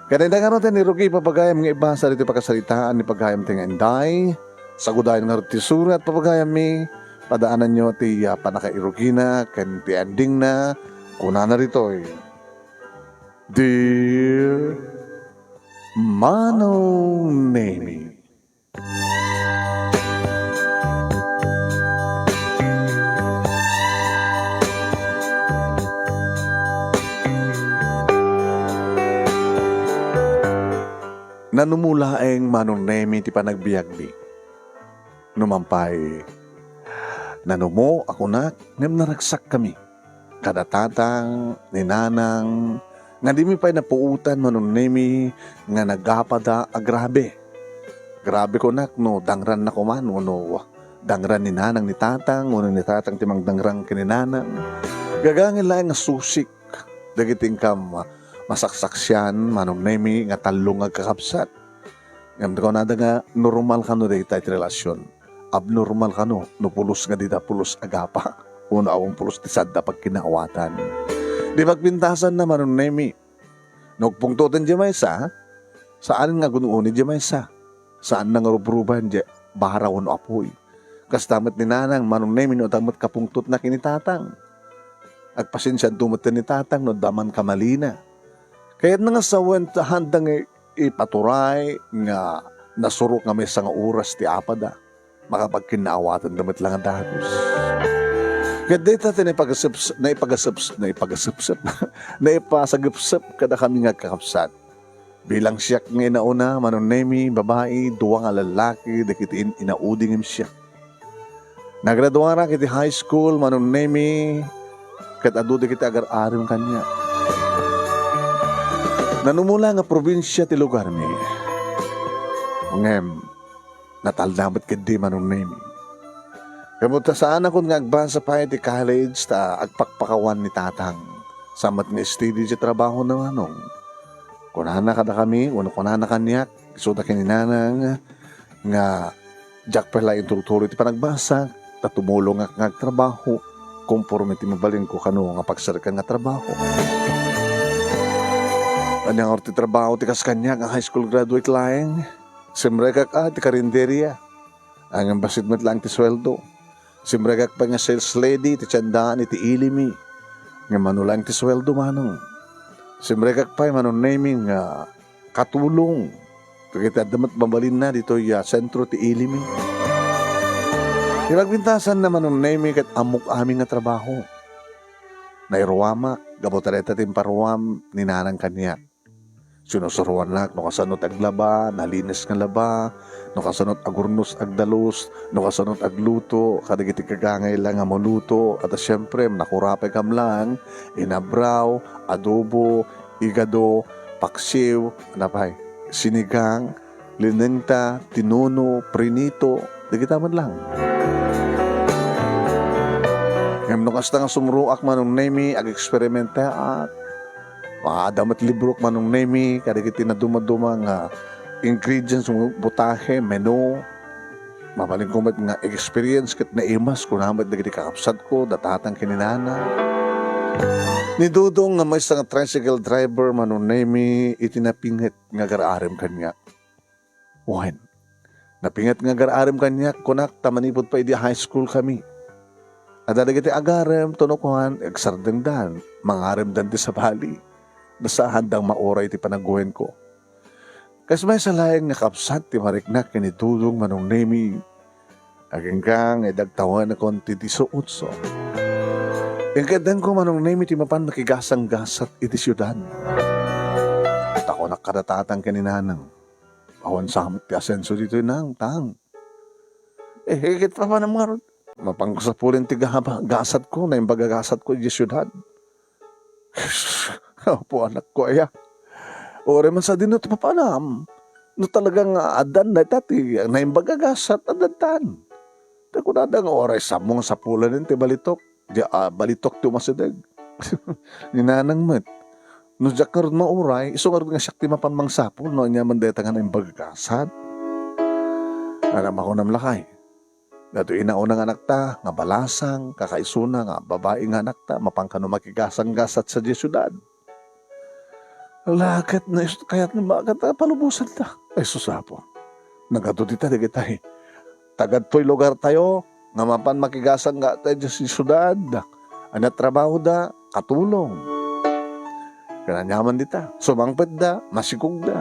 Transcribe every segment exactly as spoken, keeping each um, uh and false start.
Ket dayta ngarud ti rugi, papagayam, nga ibasa ditoy pakasaritaan ni pagayam ti nga inday. Sagudayen ngarud ti surat, papagayammi. Padaananyo ti, ah, pannakairugina ken ti endingna. Kunana ditoy, "Dear Manong Nemi." Nanumo laeng, Manong Nemi, ti panagbiagmi. Numan pay, nanumo a kunak, ngem naragsakkami kada tatang ni nanang nga dimi pay napuotan, Manong Nemi, nga nagapada a grabe. Grabe kunak no dangranna koman wenno dangran ni nanang ni tatang wenno ni tatang ti mangdangrang ken ni nanang. Gagangay laeng nga susik dagiti inkam masaksaksian, Manong Nemi, nga tallo nga agkakabsat. Ngem kunada nga normal kano dayta ti relasyon. Abnormal kano no pulos nga dida pulos a gapa, wenno awan pulos ti sadda pagkinaawatan. Di pagpintasanna, Manong Nemi. No agpungtoten diay maysa, saan nga gun-oni diay maysa. Saanna nga rubruban diay bara wenno apuy. Kasta met ni nanang, Manong Nemi, no adda met kapungtotna ken ni tatang. Agpasensiaanto met ni tatang no adda man kamalina. Kayatna nga sawen ta haanda nga ipaturay nga nasurok nga maysa nga oras ti apada. Makapagkinnaawatanda met la nga dagus. Ket dayta ti naipagaseps-, naipagaseps-, naipagaseps-, naipasagepsep kadakami nga agkakabsat. Bilang siak nga inauna, Manong Nemi, babai, dua nga lallaki, dagiti in-, inaudi ngem siak. Nagraduarak iti high school, Manong Nemi, ket adu dagiti agar-arem kaniak. Nanumula nga probinsia ti lugarmi. Ngem, natalna met ketdi, Manong Nemi. Ngem ta saanakon nga agbasa pay ti college ta agpakpakawan ni tatang. Sa met nga steady ti trabahona, Manong. Kunana kadakami, wenno kunana kaniak, isuda ken ni nanang, nga diak pay la intuloy-tuloy ti panagbasa, ta tumulongak nga agtrabaho, konforme ti mabalinko kano nga pagsarikan nga trabaho. Ania ngarud ti trabaho ti kas kaniak nga high school graduate laeng? Simrekak a ti karinderia. Ngem bassit met laeng ti sueldo. Simrekak pay nga sales lady ti tiendaan iti ili mi. Ngem mano laeng ti sueldo, Manong. Simrekak pay, Manong Nemi, nga katulong dagiti adda met mabalinna ditoy, ah, sentro ti ili mi. Ti pagpintasanna, Manong Nemi, ket ammok amin nga trabaho. Nairuamak gapu ta dayta ti imparuam ni nanang kaniak. Sinusuroannak no kasano ti aglaba, nalinis nga laba, no kasano ti agurnos, agdalus, no kasano ti agluto, kadagiti gagangay la nga maluto, ket siempre, nakurapaykam laeng, inabraw, adobo, igado, paksiw, napay, sinigang, linengta, tinuno, prinito, dagita met laeng. Ngem no kasta nga sumroak, Manong Nemi, ag-eksperimentaak, Adda met librok, Manong Nemi, kadagiti nadumaduma nga ingredients, putahe, menu. Mabalinko met nga experience ket naimas, kuna met dagiti kakabsatko, da tatang ken ni nanang. Ni Dudong nga maysa nga tricycle driver, Manong Nemi, iti napinget nga agar-arem kaniak. Wen, napinget nga agar-arem kaniak, kunak, ta manipud pay idi high school kami. Adda dagiti agarem, tuno kuan, agsardengdan, mangaremdan ti sabali. Nasaandang mauray ti panagguenko. Kas maysa laeng nga kabsat ti mariknak ken ni Dudong, Manong Nemi, agingga nga idagtawenakon ti dieciocho. Inkeddengko, Manong Nemi, ti mapan makigasanggasat iti siudad. Ta kunak kada tatang ken ni nanang, Awan sa met ti asenso ditoy, nang, tang. Eh, ket papanam ngarud? Mapanko sapulen ti gahaba-, gasatko, naimbag a gasatko idiay siudad. Apo, anakko aya. Uray man sadino ti papanam. No talaga nga addan dayta ti naimbag a gasat, addantan. Ta kunada nga uray sammo nga sapulenen ti balitok. Di, ah, balitok ti umasideg. Ni nanang met. No diak ngarud mauray, isu ngarud nga siak ti mapan mangsapul no ania man dayta nga naimbag a gasat. Ngem makunam lakay. Datoy inauna nga anakta, nga balasang, kakaisuna nga babai nga anakta, mapan kano makigasanggasat sadiay siudad. Ala, ket no isu ti kayatna, ket, ah, palubosanta. Ay, sus, Apo. Nagadu dita dagitay. Taga ditoy lugartayo, nga mapan makigasat nga adda idiay siudad. Ania trabahoda, katulong. Ket aniaman dita, sumangpetda, masikogda.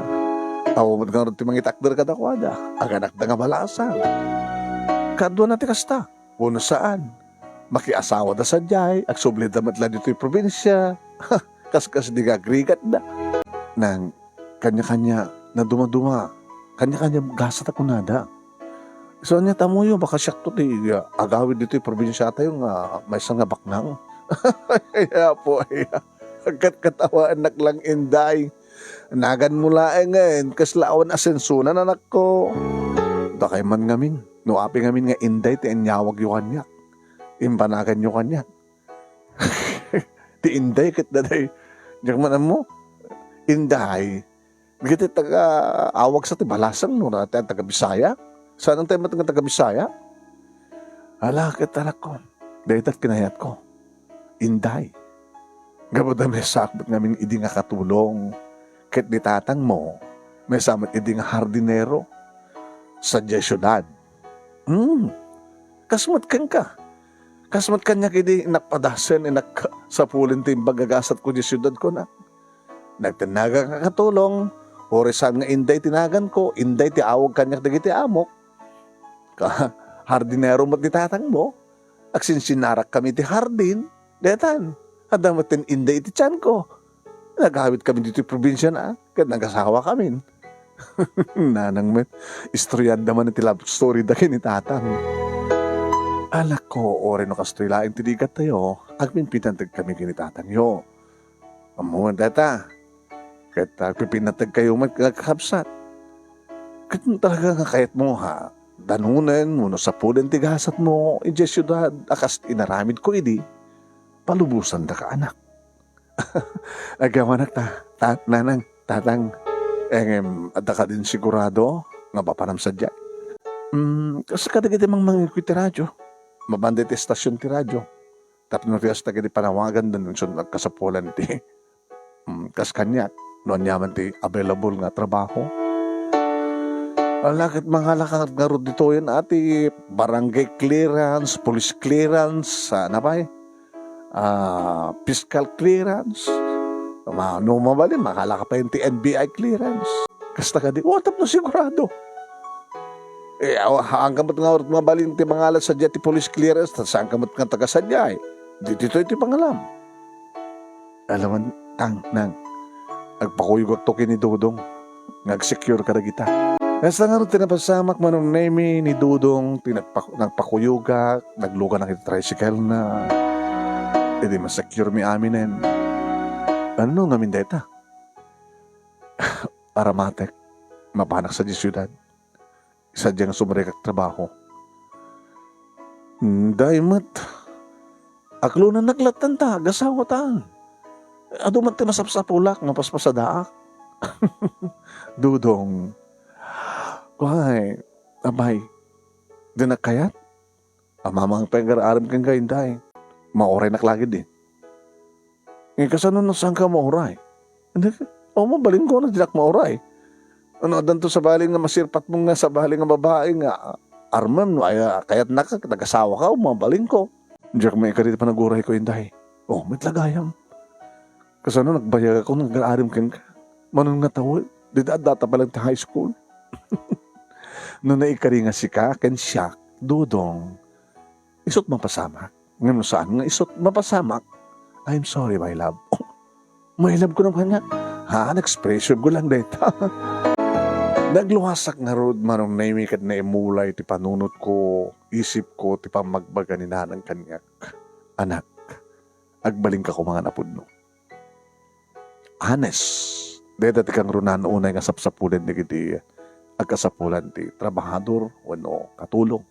Awan met ngarud ti mangitakder kadakuada. Aganakda nga balasang. Kaduana ti kasta. Wenno saan. Makiasawada sadiay, agsublida met la ditoy probinsia. Kas, kas di nga agrigatda. Nang kanya-kanya, nadumaduma. Kanya-kanya gasat a kunada. So, ania ta ammoyo, baka siakto ti, ah, agawid ditoy probinsiatayo nga maysa nga baknang. Ay, Apo, ay, agkatkatawaannak lang, Inday. Naganmo laeng ngayen, kasla awan asensonan, anakko. Dakay man ngamin, no apay ngamin nga Inday ti inyawagyo kaniak, impanaganyo kaniak. Ti Inday ket daday, diak man ammo. Inday, dagiti taga-awagsa ti balasang no, ti taga-Bisaya. Saan tayo met nga taga-Bisaya? Ala, ket anakko, dayta kinayatko. Inday. Gapu ta maysaak met ngamin idi nga katulong, ket ni tatangmo, maysa met idi nga hardinero sadiay siudad. Hmm. Kas met kenka. Kas met kaniak idi innak padasen, innak sapulen ti imbag a gasatko idiay siudadko, na. Nagtennagak nga katulong, uray saan nga Inday ti naganko, Inday ti awag kaniak dagiti amok. Ka-, hardinero met ni tatangmo. Agsinsinarakkami iti hardin. Daytan, adda met ti Inday iti tianko. Nagawidkami ditoy probinsiana, ket nagasawakamin. Nanang met, istorianda man iti love story da ken ni tatang. Anakko, uray no kastoy laeng ti ligattayo, agpinpinateg kami ken ni tatangyo. Ammoen dayta, ket agpipinateg kayo met nga agkakabsat. Ket no talaga nga kayatmo, ha, danunen wenno sapulen ti gasatmo idiay siudad a kas inaramidko idi, palubosandaka, anak. Agyamanak ta, ta-, nanang, tatang. Ngem, adda kadin sigurado nga mapanam sadiay? Mm, kas kadagiti mangmangegko iti radio. Mapan dayta estasion ti radio. Tapno ti kasta ket panawagan da no isu agkasapulan ti, mm, kas kaniak, no aniaman ti available nga trabaho. Ala ket mangalaka ngarud ditoyen a ti barangay clearance, police clearance, ah, napay? Ah, fiscal clearance. Ma-, no mabalin, mangalaka pay ti N B I clearance. Kasta kadi, o, tapno sigurado. Eh, aw-, haanka met nga urot mabalin ti mangalan sadiay ti police clearance, ta saanka met nga taga sadiay. Ditoy ti pangalam. Alamon, tang, nang, agpakuyogakto ken ni Dodong nga agsecure kadagita. Kasta ngarud ti napasamak, Manong Nemy, ni Dodong ti nagpak-, nagpakuyogak, nagluganak iti tricycle na. Idi masecure mi aminen. Ano ngamin dayta? Aramatek, mapanak sadiay siudad. Sadiay nga sumrekak trabaho. Inday met. Aklonennak latta ta, agasawata. Adu met ti masapsapulak nga paspasadaak. Dodong. Kuay, abay, dinak kayat? Ammang pay nga agar-arim kenka, Inday. Mauraynak la ketdi. Eh, kasano no saanka mauray? Andi, o, mabalinko no dinak mauray. Ano, addanto sabali nga masirpatmo nga sabali nga babai nga armem no ay, ah, kayatnaka, ket agasawaka, o, mabalinko. Diak maikari ti panagurayko, Inday. O, met la gayam. Kasano nagbayagakon nga agar-arim kenka? Manon nga tawen, dita addata pay laeng ti high school. No naikari nga sika ken siak, Dodong, isut' mapasamak. Ngem no saan nga isut' mapasamak, I'm sorry, my love. My love kunom kaniak. Ha, expression ko lang dayta. Nagluasak ngarud, Manong Nemy, ket naimulay ti panunotko, isipko, ti pammagbaga ni nanang kaniak. Anak, agbalinka koma nga napudno. Honest. Dayta ti kangrunan unay nga sapsapulen dagiti agkasapulan ti trabahador wenno katulong.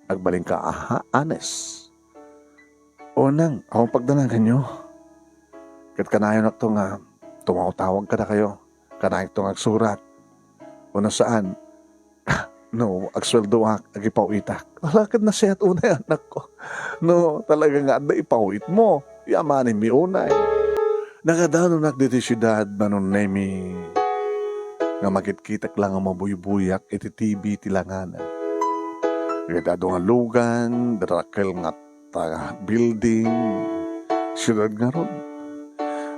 Agbalinka a ha-, honest. O nang, awan pagdanaganyo. Ket kanayonakto nga tumawtawag kadakayo. Kanayonakto nga agsurat. Wenno saan, no agsueldoak, agipaw-itak. Ala, ket nasayaat unay, anakko. No talaga nga adda ipaw-itmo, yamanenmi unay. Nakadanonak ditoy siudad, Manong Nemi, nga makitkitak la nga mabuybuyak iti T V ti langana. Ket adu nga lugan, dakkel nga ta-, building, siudad ngarud.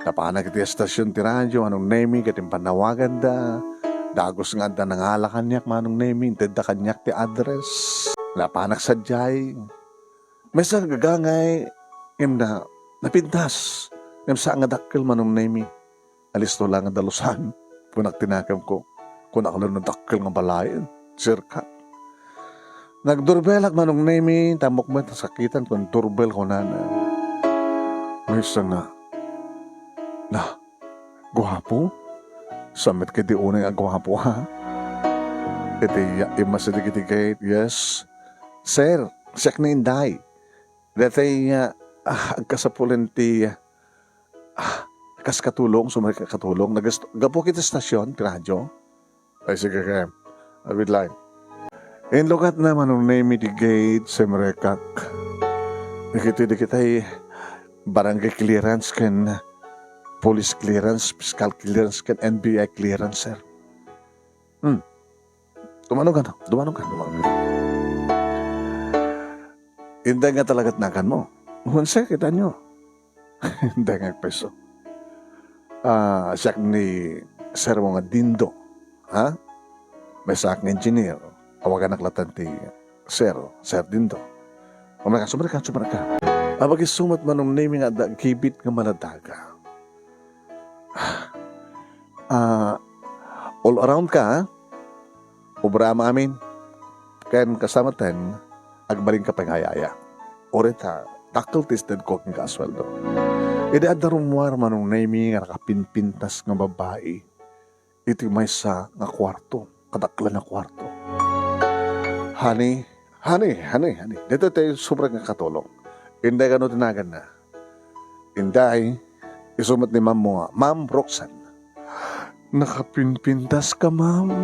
Napanak iti estasion ti radio, Manong Nemi, ket impannawaganda. Dagus nga adda nangala kaniak, Manong Nemi, intedda kaniak ti address. Napanak sadiay. Maysa nga gagangay, ngem na, napintas. Ngem saan nga dakkel, Manong Nemi. Alisto la nga dalusan, kunak ti nakemko. Kunak la no dakkel nga balayen, sirka. Nagdurbelak, Manong Nemi, tammok met, nasakitan kon durbel, kunana. Maysa nga, na, guapo? Saan met kadi unay a guapo, ha? Iti, ya, immas iti gate, yes. Sir, siak ni Inday. Daytoy, ah, ah, agkasapulan ti, ah, kas katulong, sumrekak katulong. Nagas-, gapu iti estasion ti radio. Ay, sige, kaya. Awid lang. Inlukat na, Manong Nemi, ti gate, sumrekak. Dagitoy, dagitoy barangay clearance ken police clearance, fiscal clearance ken N B I clearance, sir. Hmm. Dumanog ka, dumanog ka, dumanog ka. Inday nga talagat nakanmo. Wen, sir, kitaenyo. Inday nga agpayso. Ah, siak ni Sir mo nga Dindo. Ha? Maysaak nga engineer. Awaganak latta ti Sir, Sir Dindo. Sumrekak, sumrekak, sumrekak. Apag-isu met, Manong Nemi, nga adda agbibit nga maladaga. Ah, all around ka, ha? Obraam amin. Ken kasta met, agbalinka pay nga ayayak. Uray ta, dakkel ti istedko kenka a sueldo. Idi adda rummuar, Manong Nemi, nga nakapimpintas nga babai iti maysa nga kuarto, kadaklan a kuarto. Honey, honey, honey, honey. Daytoy ti sumrekak nga katulong. Inday, kano ti naganna? Inday, isu met ni Ma'am mo nga, Ma'am Roxanne. Nakapimpintas ka, Ma'am.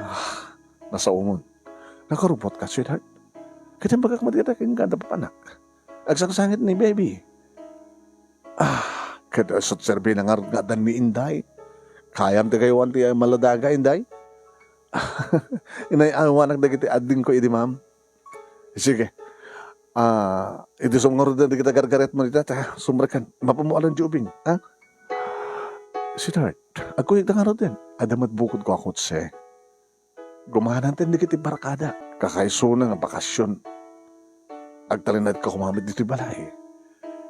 Ah, nasaomon. Nakarupot ka, sweetheart. Ket imbagak met ita kenka, adda papanak. Agsangsangit ni baby. Ah, ket isu ti serbina ngarud nga addan ni Inday. Kayam ti kaywan ti maladaga, Inday? Inay-awanak dagiti addingko idi, Ma'am. Sige. Ah, idi sumngarud dagiti gargaretmo dita, ta, sumrekan. Mapumualan di ubing, ha? Sweetheart, agkuyogta ngaruden. Adda met bukodko a kotse. Gumananten dagiti barkada. Kakaisuna nga bakasion. Agtalinaedka koma met ditoy balay.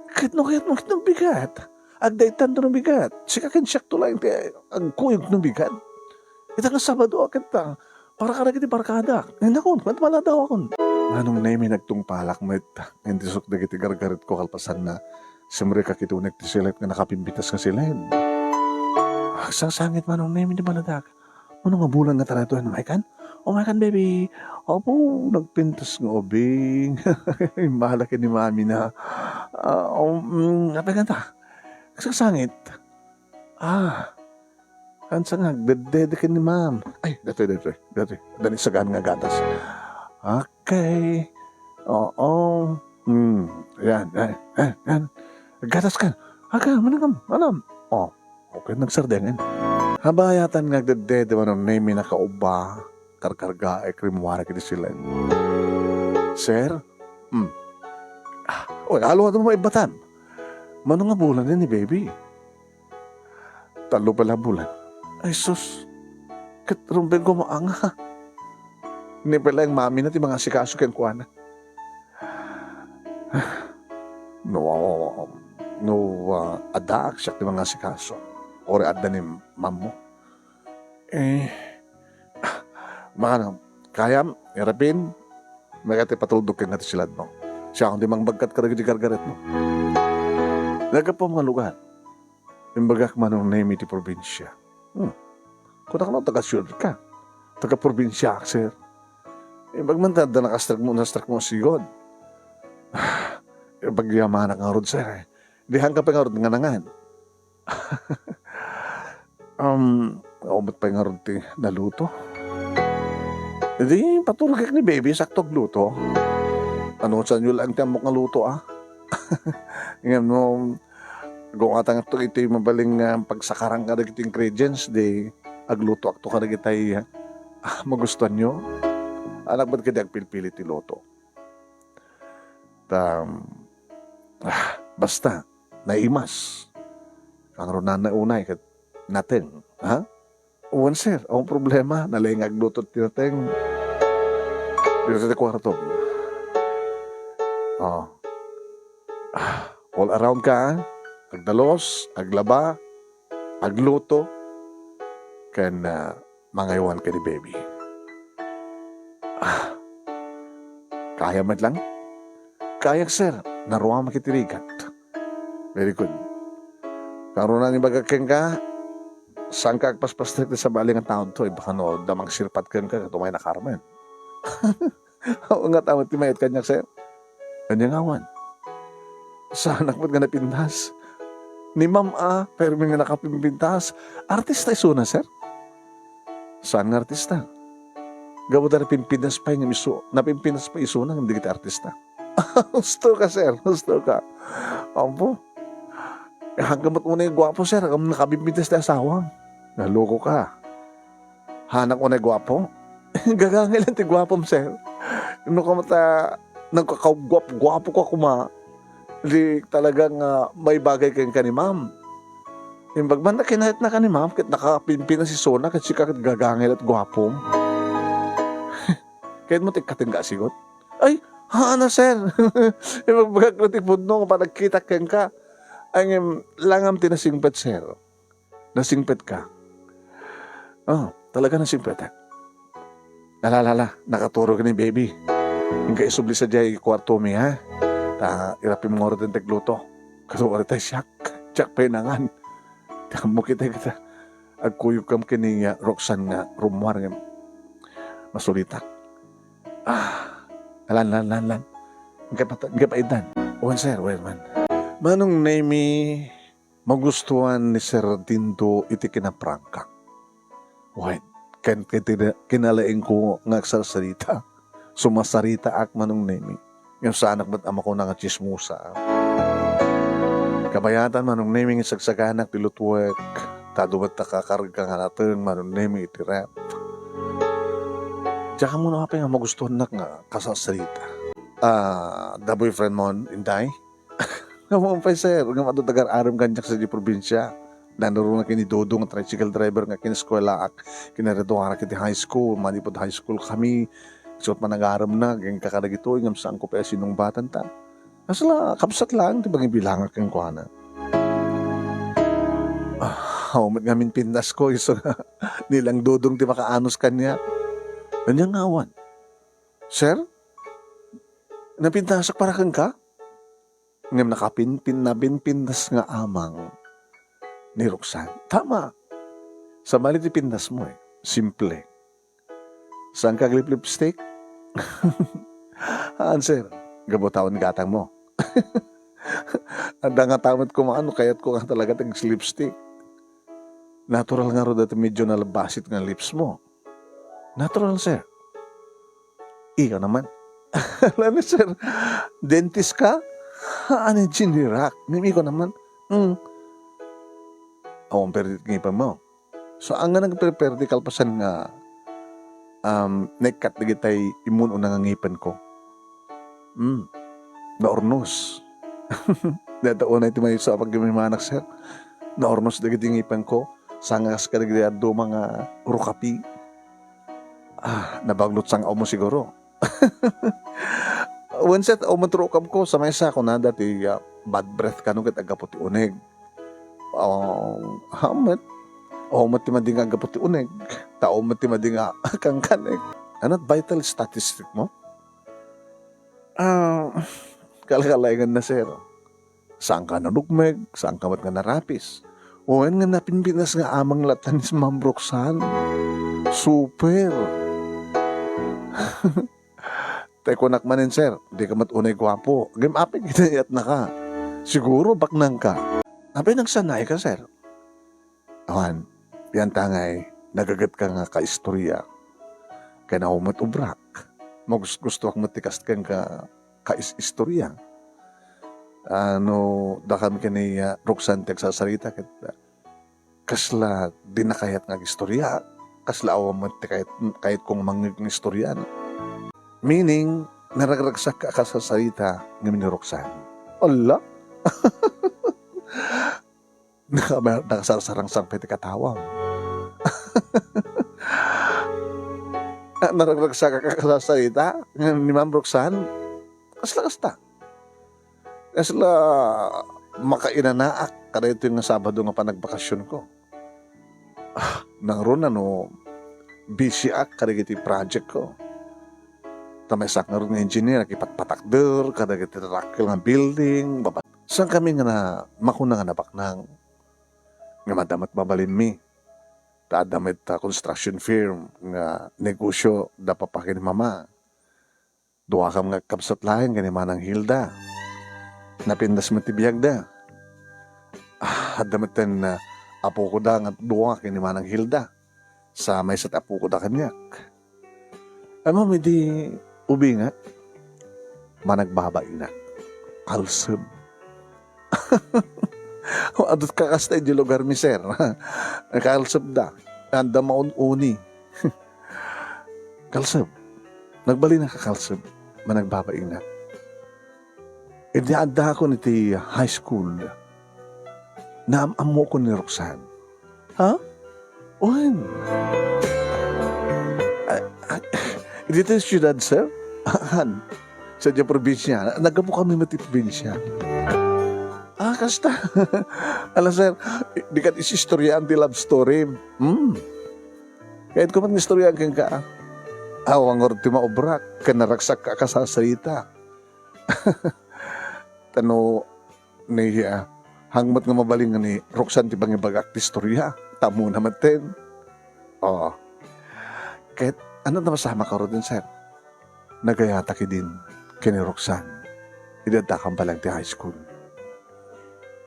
Ket no kayatmo ket no bigat. Agdaytan no bigat. Sika ken siakto laeng ti agkuyog no bigat. Ita nga Sabado a ket ta, para kadagiti barkada. Ay, nakon, ket maladawakon. Manong Nemi, nagtungpalak met. Intisok dagiti gargaretko kalpasanna. Simrekak iti unek ti siled nga nakapimpintas nga siled. Agsangsangit, Manong Nemi, ti baladak. Ano nga bulan nga tayo ito? Ano, Maikan? O, Maikan, baby. Opo, nagpintas nga ubing. Imbala ken ni Mami na. Ah, um, mm, apay kanta? Agsangsangit. Ah, kansa nga, agdedede ken ni Ma'am. Ay, datoy, datoy, datoy. Dani sagaan nga gatas. Okay. Oo. Hmm, yan, yan, yan, yan. Gatas ka. Aga, manangam, manam. Oh, okay, nagsardengan. Habayatan nga agdedede, Manong Nemi, nakauba. Karkargaek, rimmuarek iti siled. Sir? Hmm. Ah, oy, alo, ano mo ibatam? Mano nga bulan ni baby? Tallo pala bulan. Ay, sus. Ket rumbeng ko maanga. Ni pala yung mami na ti mga asikaso kenkuana. No, no, ah, addaak siak ti mga asikaso. Ore adda ni mammo. Eh, ah, makano, kayam, irapin, magati patuldo ken nga ti siladmo. Siak ti mangbagkat kadagiti gargaretmo. Naggapu mga lugar. Imbagak Manong Nemi ti probinsia. Hmm. Kunak no, taga siyudad ka. Taga probinsia, sir. Imbag man ta, da nakastrek mo, nastrek mo sigod. Imbag yamanak nga rod, sir, eh. Dihan ka pa nga rod nga nangan. Um, umot pa nga rod ti naluto. Di, paturgek ni baby, sakto agluto. Ano, saan yun lang ti amok nga luto, ah? Ngem no, Gungatangto iti mabalin nga pagsakaran kadagiti ingredients, di aglutoakto kadagitay, ah, magustuanyo. Anak, ba't kadi agpilpili ti luto? Ta, ah, basta, naimas. Kangrunana unay ket nateng, ha? Wen, sir, ang problema, nalengag luto ti nateng. Dito sa kwarto. Oh. Ah, all around ka, ha? Agdalos, aglaba, agluto, ken, ah, mangaywan ken ni baby. Ah, kaya met lang? Kayak, sir. Naruamak iti rigat. Very good. Kangrunaan, ibagak kenka, saanka agpaspasnek ti sabali nga taonto, eh, baka no, adda mangsirpat kenka, ket umay nakarmen. Awan nga tama ti mayat kaniak, sir. Ania nga awan? Saanak met nga napintas. Ni Ma'am a, permi nga nakapimpintas. Artista isuna, sir? Saan nga artista? Gapu ta napinpintas pay nga isu-, napinpintas pay isuna nga dagiti artista. Husto ka, sir. Husto ka. Ampo. Hanggang met unay guwapo, sir. Ang nakapimpintas ti asawam. Naloko ka. Hanak unay guwapo? Gagangay lang ti guwapom, sir. No, kamata, nagkakaguap-guapo ka kuma, di talagang, ah, maibagay kenka ni ma'am. Imbag man, kinayat na ka ni ma'am, ket nakapinpintas isuna, ket sika ket gagangay la't guwapom. Ket mo, tikkating ka asigot. Ay, haana, sir. Imbag bagak no ti pudno, panagkitak kenka. Ay, ngem, langam ti nasingpet, sir. Nasingpet ka. Oh, talaga nasingpet, ha? Ala, ala, ala, nakaturog ni baby. Inka isubli sa jay kwarto mi, ha? Ta, irapim ngoro ti agluto. Kaso, wala tayo siak. Siak pa inangan. Tamo kita, kita. Agkuyog kam kini, ah, Roxanne nga rummuar nga masulitak. Ah, alan, lan, lan, lan. Inka pa, inka pa idan. Wen, sir, wen man. Manong Nemi, magustuhan ni Sir Dindo iti kinaprangkak. Wen, ken iti kinalaingko nga agsarsarita. Sumasaritaak, Manong Nemi. Ngem saanak met a makuna nga tsismosa. Kabayatan, Manong Nemi, nga sagsaganak ti lutuek. Ta adu met ta kakarga nga nateng, Manong Nemi, iti ref. Diak ammo no apay nga magustuhannak nga kasarsarita. Ah, the boyfriend mo, Inday? Awan pay, sir, ngem adu tagar-arem kaniak sa di probinsia. Nanurona ken ni Dodong nga tricycle driver nga kineskwelaak, kinareduarak iti high school, manipud high school kami, isu't managaremna, ken kakadagitoy, ngem saanko pay a sinungbatanta. Kasla, kabsat laeng ti pangibilangak kenkuana. Ah, awan met ngamin pintasko, isu nga ni lang Dodong ti makaanus kaniak. Ania nga awan? Sir? Napintasak para kenka? Ngem nakapinpin-, napinpintas nga amang ni Roxanne. Tama. Sabali ti pintas mo, eh. Simple. Saan ka aglip-lipstick? Haan, sir. Gapu ta awan gatang mo. Adda nga tamet kuma, no kayat ko nga talaga ti aglipstick. Natural nga ro dati medyo nalabasit nga lips mo. Natural, sir. Ikaw naman. Ano, sir? Dentist ka? Ani, ginirak. Ngem ikaw naman. Hmm. Awan perdi ngipem mo. So, ang nga nagperperdi kalpasan nga, um, naikkat dagitay immun-una nga ngipen ko. Hmm. Naurnos. Data unay ti maysa a pagkimimanak, sir. Naurnos dagiti ngipen ko. Sangas kadagiti adu nga rukapi. Ah, nabaglot sang-aw mo siguro. Wen, sir, awan met rukab ko, sa maysa, kunada ti, ah, bad breath kano ket aggapu ti uneg. Oh, haan met. Awan met ti madi nga aggapu ti uneg. Ta awan met ti madi nga kankanek. Anat vital statistic mo? Ah, kalkalaingan na, sir. Saan ka nanukmeg, saan ka met nga narapis. Wen nga napinpinas nga amang latta ni Ma'am Roxanne. Super. Tay kunak manen, sir, di ka met unay guapo. Ngem apay kinayatna ka. Siguro baknang ka. Apay nagsanay ka, sir? Awan, pian ta ngay, nagaget ka nga kaistorya. Ken awan met ubrak. Magus-, gustoak met ti kas-, ken ka, kais-istorya. Ah, no dakami ken ni, ah, Roxanne ti agsasarita ket, ah, kasla dina kayat nga agistorya, kasla awan met ti kayat, kayat kong mangngeg nga istorya, no? Meaning, naragragsak a kasasarita ngem ni Roxanne. Ala! Naka-, nakasarsarangsang pay ti katawam. Ah, naragragsak a kasasarita ngem ni Ma'am Roxanne, kasla kasta. Kasla makainanaak kadaytoy nga Sabado nga panagbakasionko. Ah, nangruna no busy-ak kadagiti project ko. Ta maysak ngarud nga engineer, akipatpatakder kadagiti dakkel nga building, baba-, saan kami nga na-, makuna nga nabaknang. Nga adda met mabalinmi. Ta adda met ta construction firm nga negosyo da papa ken mama. Duakam nga kabsat laeng ken ni Manang Hilda. Napintas met ti biagda. Ah, adda metten, ah, apoko da nga dua ken ni Manang Hilda. Sa maysa ti apoko da kaniak. Ammom idi ubingak, managbabainak. Kalsem. Adut ka kasta iti lugar mi, sir. Kalsem da. Adda maun-uni. Kalsem. Nagbalin ka, Kalsem. Managbabainak. Idi addakon iti high school, naam-ammokon ni Roxanne. Ha? Wen? Ah, ah, ditoy siudad, sir? Haan. Sa diay probinsia. Naggapu kami met iti probinsia. Ah, kasta. Ala, sir, di ket is-istoriaan ti love story. Hmm. Kayatko met nga istoriaan kenka. Awan ngarud ti maubrak, ken naragsak a kasasarita. Ta no, ni, ah, hangmet nga mabalin nga ni Roxanne ti pangibagak ti istorya, ta ammona metten. Oo. Ket, ania ti masamak ngaruden, sir? Nagayatak idin ken ni Roxanne. Idi addakam pay laeng ti high school.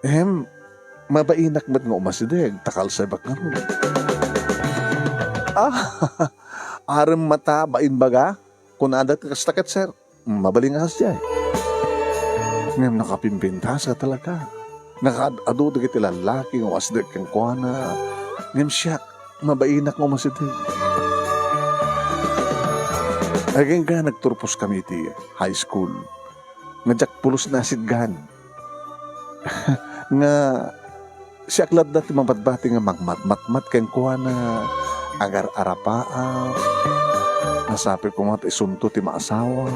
Em, mabainak met nga umasideg, ta kalsebak ngarud. Ah, arem mata, bain baga? Kunada ti kasta ket, sir. Mabalin nga kasdiay. Ngem nakapimpintas a talaga. Nakaad-adu dagiti lallaki nga umasideg kenkuana. Ngem siak, mabainak nga umasideg. Agingga nagturpos kami iti high school. Nga diak pulos nasidgan. Nga siak lattan ti mabatbati nga mangmatmatmat kenkuana, agar-arapaak, nasapit koma ta isunto ti maasawa.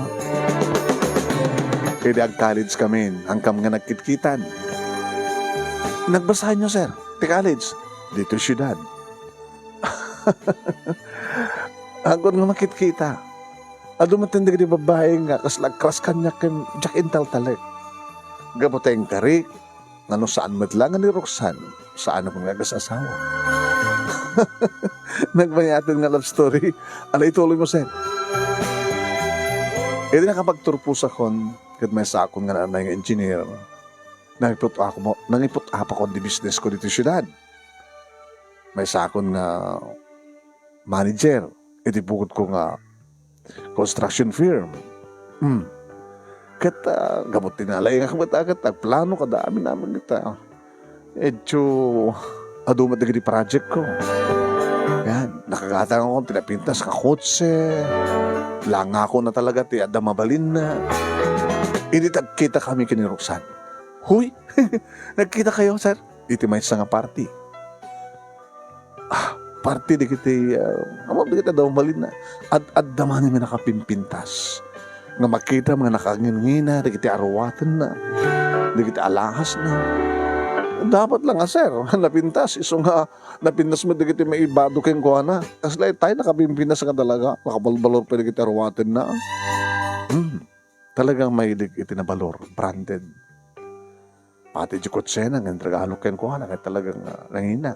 Idi ag-college kamin, hangkam nga nagkitkitan. Nagbasaenyo, sir, ti college? Ditoy siudad. Agon nga makitkita. Adu met dagiti babbai nga kasla agkras kaniak ken diak intaltalek. Gapu ta inkarik, nga no saan met la nga ni Roxanne, saan a pay nga agas-asawa. Nagmayaten nga love story. Ala, ituloy mo, sir. Idi nakapagturposakon, ket maysakon nga naanay nga engineer, nangiput-, ako mo, nangiput-apakon ti business ko ditoy siudad. Maysakon nga manager iti pukodko nga construction firm. Hmm. Ket, ah, gapu ti nalaingak met a ket agplano kada amin-amin ket, ah, medyo adu met dagiti project ko. Yan, nakagatangakon ti napintas nga kotse. Langakon a talaga ti adda mabalinna. Idi nagkita kami ken ni Roxanne. Huy! Nagkita kayo, sir? Iti maysa nga party. Ah, party dagiti, ah, ammom dagiti adda mabalinna. Ad-, adda manen nga nakapimpintas. Nga makitam nga nakangingina dagiti aruatenna, dagiti alahasna. Dapat la nga, sir, napintas. Isu nga napintas met dagiti maibado kenkuana. Kasla itay nakapimpintas nga talaga. Nakabalbalor pay dagiti aruatenna. Hmm. Talagang mahilig iti nabalor, branded. Pati di kotsena nga inregalo kenkuana, ket talagang, ah, nangina.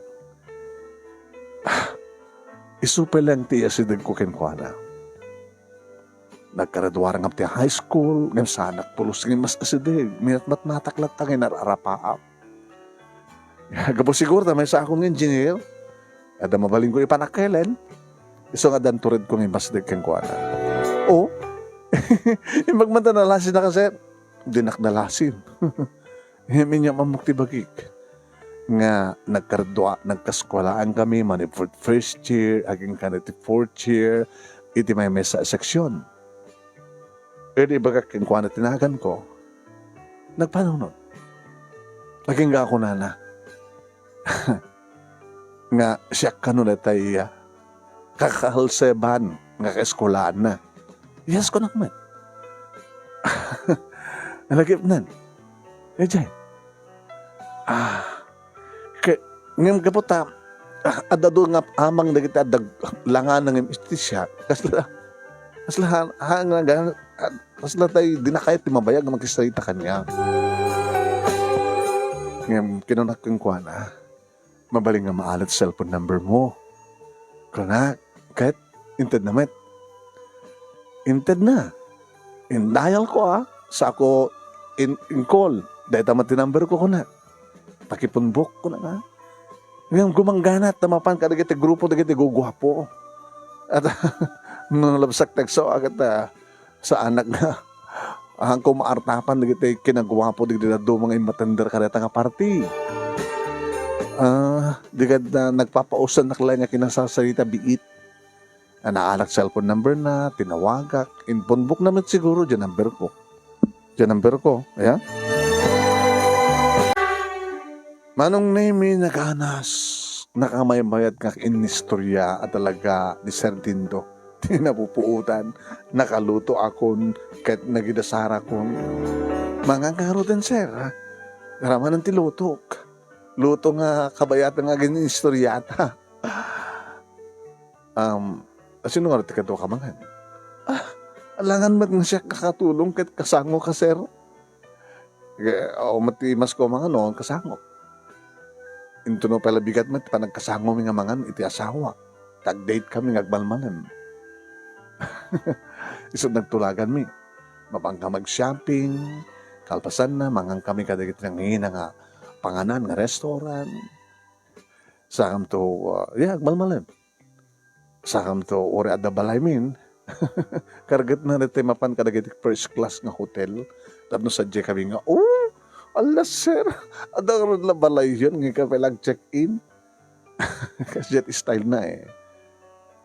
Ah, isu pay laeng ti asidegko kenkuana. Naggraduar nga ti high school, ngem saanak pulos nga mas asideg, minatmatmatak latta nga inar-arapaak. Gapu siguro ta maysakon nga engineer, adda mabalinko ipanakkelen, isu nga addan turedko nga imbasdeg kenkuana. O, imbag man ta nalasin a kaset, dinak nalasin. Ngem inyam ammok ti bagik nga nagkardua-, nagkaeskuelaan kami manipud first year, agingga iti fourth year, iti maymaysa a section. Idi ibagak kenkuana ti naganko, nagpanunot. Agingga kunana, nga siak kano daytay, ah, kakahalseban nga kaeskulaanna. Yes, kunak met. Nalagipnan. Eh, jay. Ah, ke-, ngem gapu ta, ah, adda adu nga amang dagiti adda langan ngem iti siak. Kasla, kasla ha-, ha-, nga ga-, ah, kasla tay di na kayat ti mabayag nga makisarita kaniak. Ngem kinunak kenkuana, "Mabalin nga maalat cellphone number mo." Kunak, ket intedna met. Intedna. In-dial ko, ah, sako in, in-call. Dayta met ti number ko, kuna. Pakipunbok, kuna nga. Ngem gumanggana ta mapan kadagiti grupo dagiti guguapo. At no labsak tagso, agat, ah, saanak nga. Ahanko maartapan dagiti kinaguapo dagiti dadduma nga immatender kadayta nga party. Ah, di kad, ah, nagpapausannak laeng nga kinasasarita biit. Ah, naalak cellphone number na, tinawagak, impunbokna met siguro diay number ko. Diay number ko, ayan. Manong Nemi Naganas, nakamaymayat nga inistorya a talaga ni Sir Dindo. Ti napupuotan, nakaluto akon ket nagidasarakon. Mangan ka ngaruden, sir, ha? Ramanen ti lutok. Luto nga kabayatan nga agin-istoryata. Um, sino nga ti kadua ka mangan? Ah, alangan met nga siak nakatulong ket kasango ka, sir. Eh, awan met ti imasko a mangan no kasango. Intono pay la bigat met ti panagkasangomi nga mangan iti asawa. Tag-date kami nga agmalmalem. Isut' nagtulaganmi. Mapan kami ag-shopping, kalpasanna, mangan kami kadagiti nangina nga panganan nga restaurant. Sakamto, ah, ya, agmalmalem. Sakamto, uray adda balaymin, kargetna daytoy mapan kadagiti first class nga hotel. Tapno sadiay kami nga, "Oh, ala, sir, adda ngarud la balayyon, ngem kami la ag-check-in." Kas jet style na, eh.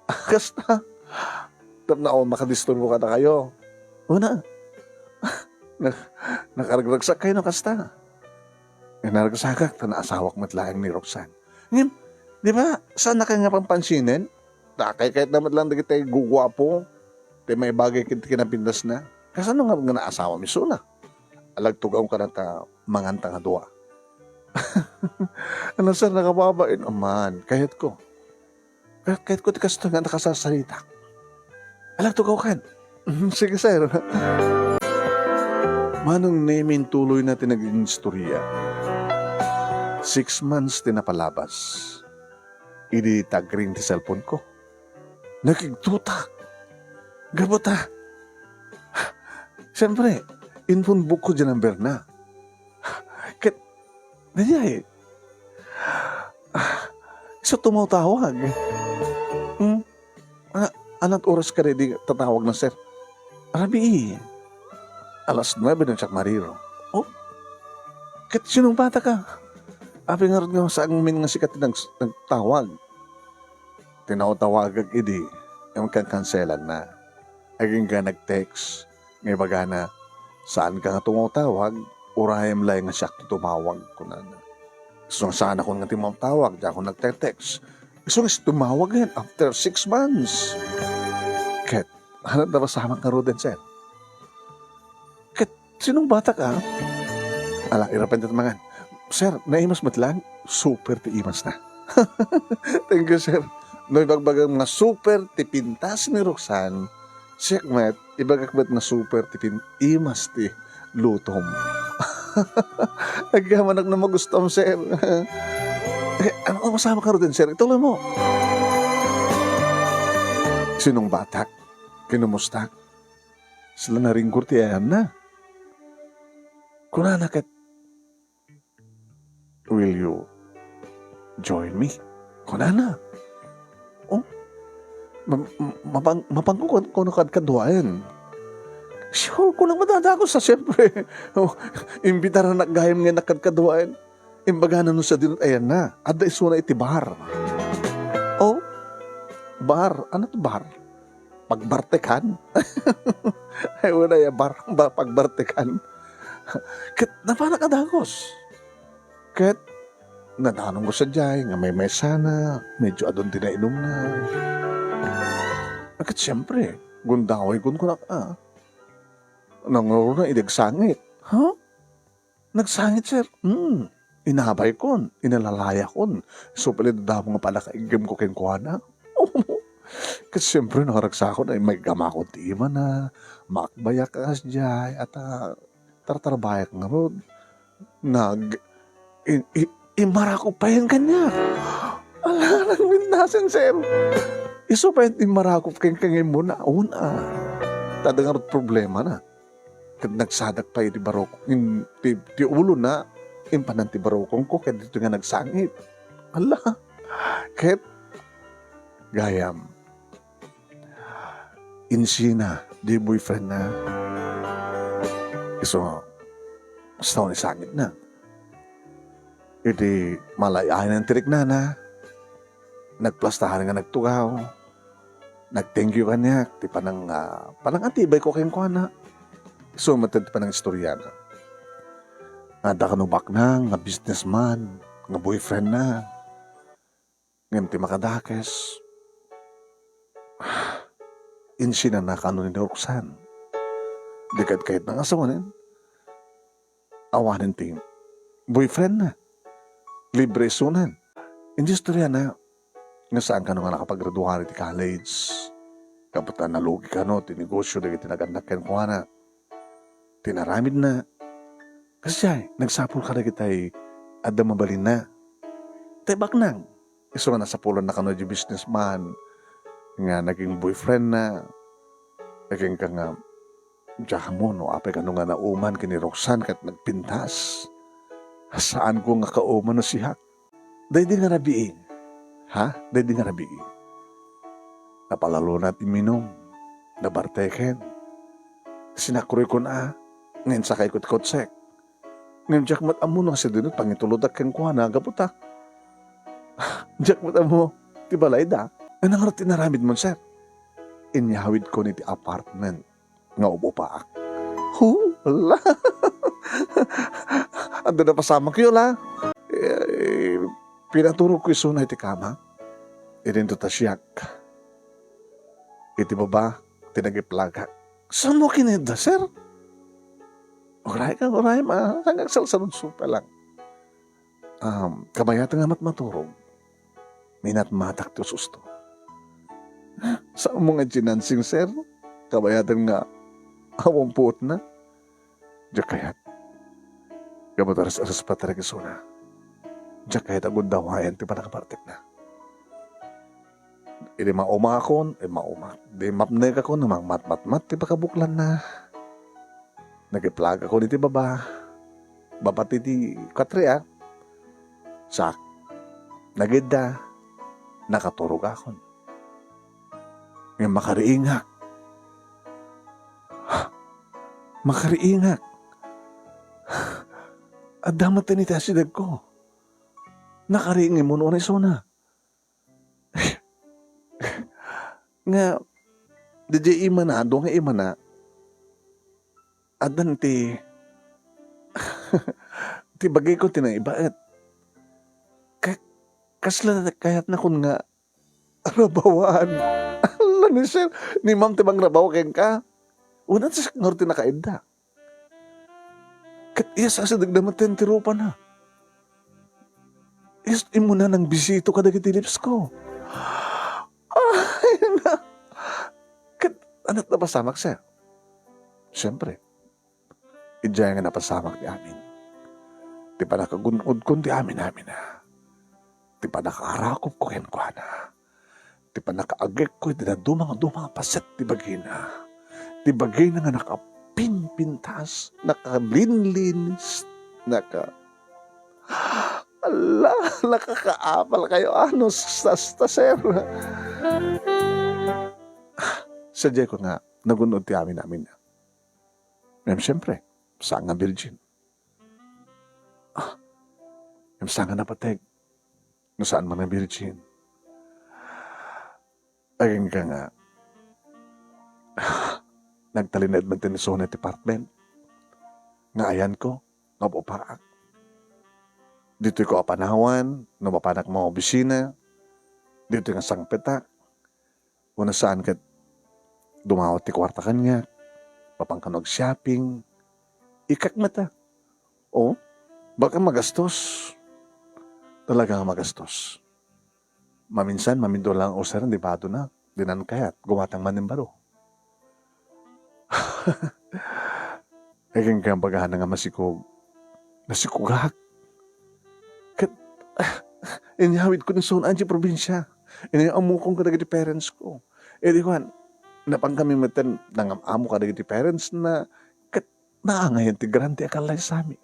Kasta. Tapno, "Oh, makadisturbo kadakayo." Una, na-, nakaragragsak kayo no kasta. Eh, naragsakak, ta naasawak met laeng ni Roxanne. Ngem, di ba, saan na kay nga pampansinen? Dakay kayat na met lang dagiti guguapo, ti maibagay ket ti kinapindasna. Kasano nga, nga naasawam isuna? Alagtugaw ka na ta manganta nga dua. Ano, sir, nakababain? Aman, kayat ko. Kayat, kayat ko ti kastoy nga nakasasarita. Alagtugaw kan. Sige, sir. Manong Nemi, intuloy na ti naging istorya. Six months ti napalabas. Idi tagring ti cellphone ko. Nakigtutak. Gapu ta. Siyempre, impunbokko diay number na. Ket, daydiay. Isu tumawtawag. Hmm? Ana-, anat oras kadi ti tatawag na, sir? Rabii. Alas nuebe na siak mariro. Oh? Ket sinungbatak a? Apay ngarud nga saanmin nga sika ti nag-, nagtawag? Tinawtawagak idi, ngem kankanselanna. Agingga nag-text. Nga ibagana, "Saanka nga tumawtawag, urayem laeng nga siak ti tumawag," kunana. Isu nga saanakon nga tumawtawag, diakon nagte-text. Isu nga tumawag ngayen after six months. Ket, ano, napasamak ngaruden, sir? Ket, sinungbatak, ah? Ala, irapen ti mangan. Sir, naimas met lang, super ti imasna. Thank you, sir. No ibagbagam nga super ti pintas ni Roxanne, siak met, ibagak met nga super ti pin-, imas ti lutom. Agyamanak no magustuam, sir. Eh, ano, masama ka rin, sir? Ituloy mo. Sinungbatak, kinumustak, sila naringgor ti ayanna. Kunana ket, "Will you join me?" kunana. Oh, ma-, ma-, mapang-, mapanko kan-, kuno kadkaduaen. Sure, kunak madadagos a, siyempre. Oh, imbitaranak gayam nga nakadkaduaen. Imbagana no sadino ti ayanna. Adda isuna iti bar. Oh, bar. Ano ti bar? Pagbartekan? Ay, wala ya bar. Ba, pagbartekan. Ket napanak a dagos. Ket nadanonko sadiay nga maymaysana, medyo adun ti nainumna. Ket siyempre, gundaway kunkunak a. Nangruna idi agsangit. Ha? Nagsangit, sir? Hmm. Inabaykon, inalalayakon. Isu pay la ti damo nga pannakaiggem ko kenkuana. Ket siyempre, nakaragsakon ay maigamakon ti imana, makbayak a kasdiay, at, ah, tartarbayak ngarud. Nag-, i-, i-, immarakop payen kaniak. Ala, nagmindasen, sir. Isu payen immarakop ken kangimuna, un-a. Adda ngarud problemana. Ket nagsadak pay ti barok-, in-, ti, ti ulona, impanan ti barukongko, ket ditoy nga nagsangit. Ala, ket, gayam, insina, di boyfriendna. Isu, basta ni sangitna. Iti malay-ayan ti riknana, nagplastaran nga nagtugaw. Nag-thank you kaniak ti panang-, ah, panangatibayko kenkuana. Isu met ti panangistoriana. Adda kano baknang nga businessman nga boyfriendna. Ngem ti makadakes, insinana kano ni Roxanne. Di ket kayatna nga asawanen. Awanen ti boyfriendna. Libre isunan. Iti istoriana, nga saan kano nga nakapagraduar iti college. Gapu ta nalugi kano ti negosio dagiti nag-annak kenkuana. Ti inaramidna, kasdiay, nagsapul kadagitay adda mabalinna. Tay baknang, isu nga nasapulanna kano ti businessman nga naging boyfriendna. Agingga nga, diak ammo no apay kano nga nauman ken ni Roxanne ket nagpintas. Saanko nga kauman no siak. Daydi nga rabii. Ha? Daydi nga rabii. Napalalona ti minum. Nabarteken. Sinakroykon a, nga insakayko ti kotsek. Ngem diak met ammo no sadino ti pangitulodak kenkuana gapu ta diak met ammo ti balayda. Ania ngarud ti inaramidmo, sir? Inyawidkon iti apartment nga ub-upaak. Hu, ala. Adda napasamakyo la. Eh, pinaturogko isuna iti kama. Idinto ta siak. Iti baba, ti nagiplagak. Saanmo kinayatda, sir? Uray ka, uray, ma. Saan nga agsalsaludso pa lang? Um, kabayatan nga matmaturog, minatmatak ti ususto. Saanmo nga ichinansing, sir? Kabayatan nga awan puotna? Diak kayat. Gapu ta res-, respetarek isuna. Diak kayat a gundawayan ti pannakabartekna. Idi maumakon, eh, maumak. Di mapnekakon a mangmatmatmat ti pakabuklanna. Nagiplagakon iti baba. Baba ti, ti katriak. Sak. Nagidda. Nakaturogakon. Ngem makariingak. Makariingak. Adda met iti asidegko. Nakariing immun-una isuna. Nga, diay imana, adu nga imana, addan ti, ti bagiko ti naibaet. Ka-, kasla kayatnakon nga rabawan. Ala ni sir, ni ma'am ti mangrabaw kenka. Unan sa ngarud ti nakaidda. Ket iya sa asidegda met ti rupana. Is-, immuna nangbisito kadagiti lips ko. Ay, na. Ket, ania ti napasamak, sir? Siyempre, idiay nga napasamak ti amin. Ti pannakagun-odkon ti amin-amin, ah. Ti pannakaarakopko kenkuana. Ti pannakaagekko iti dadduma nga duma nga paset ti bagina. Ti bagina nga nakapimpintas, nakalinlinis, naka-, ala, nakakaapal kayo, ano, sasta, sir. Sadiay ko nga, nagun-od ti amin-amin. Ngem siempre, saan nga virgin. Ah, ngem saan nga napateg no saan man nga virgin. Agingga nga, nagtalinaed man ti isu nga department nga ayanko nga upaak. Ditoy ko apanawan no mapanak maopisina, ditoy nga sangpetak, wenno saan ket dumawat ti kuarta kaniak, mapan kano ag-shopping, ikkak met a. O, baka magastos. Talaga nga magastos. Maminsan, mamindua lang usa ren ti badona, dinan kayat, gumatang man nen baro. Agingga bagana nga masikog. Nasikogak. Ket, ah, inyawidko ni Son Angie probinsia. Inyawidko kadagiti parents ko. Idi kuan, napan kami metten nangam-amo kadagiti parents na, ket naangayan ti grande a kallaysami.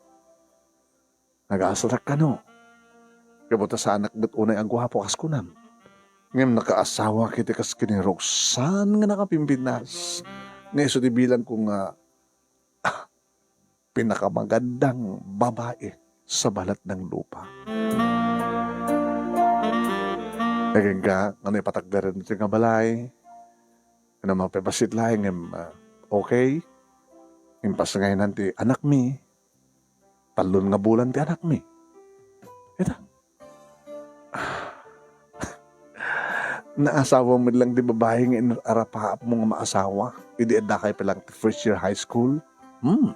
Nagasarak kano. Gapu ta saanak met unay a guapo kas kunam. Ngem nakaasawak iti kas ken ni Roxanne nga nakapimpinas. Nga isu ti bilangko nga, ah, pinakamagandang babae sa balat ng lupa. Agingga, ngano ipatakder iti nga balay? Ngano mapibassit laeng ngem, ah, okay? Impas nga inan ti anakmi, tallon nga bulan ti anakmi. Ita. Naasawa met lang ti babae nga inarapaapmo nga maasawa idi addakay pa lang ti first year high school? Hmm.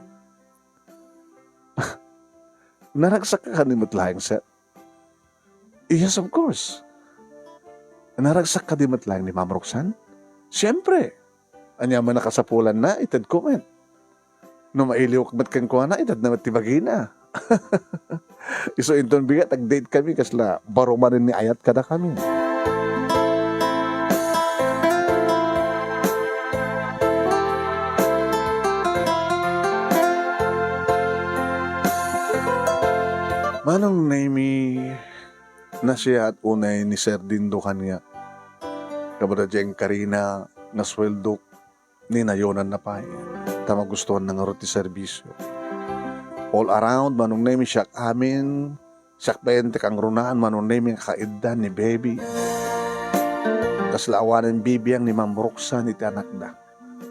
Naragsak ka kadi met laeng, sir? Yes, of course. Naragsak kadi met laeng ni Ma'am Roxanne? Siempre. Ania man a kasapulanna, itedko met. No mailiwak met kenkuana, itedna met ti bagina. Isu inton bigat, ag-date kami, kasla baro manen ni ayat kadakami. Manong Nemy, nasiaat unay ni Sir Dindo kaniak. Gapu ta diay inkarina nga sueldok, ninayonanna pay, ta magustuanna ngarud ti serbisio. All around, Manong Nemy, siak amin, siak bain ti kangrunaan, Manong Nemy, nga kaiddan ni Baby. Kasla awanen bibiang ni Ma'am Roxanne iti anakda,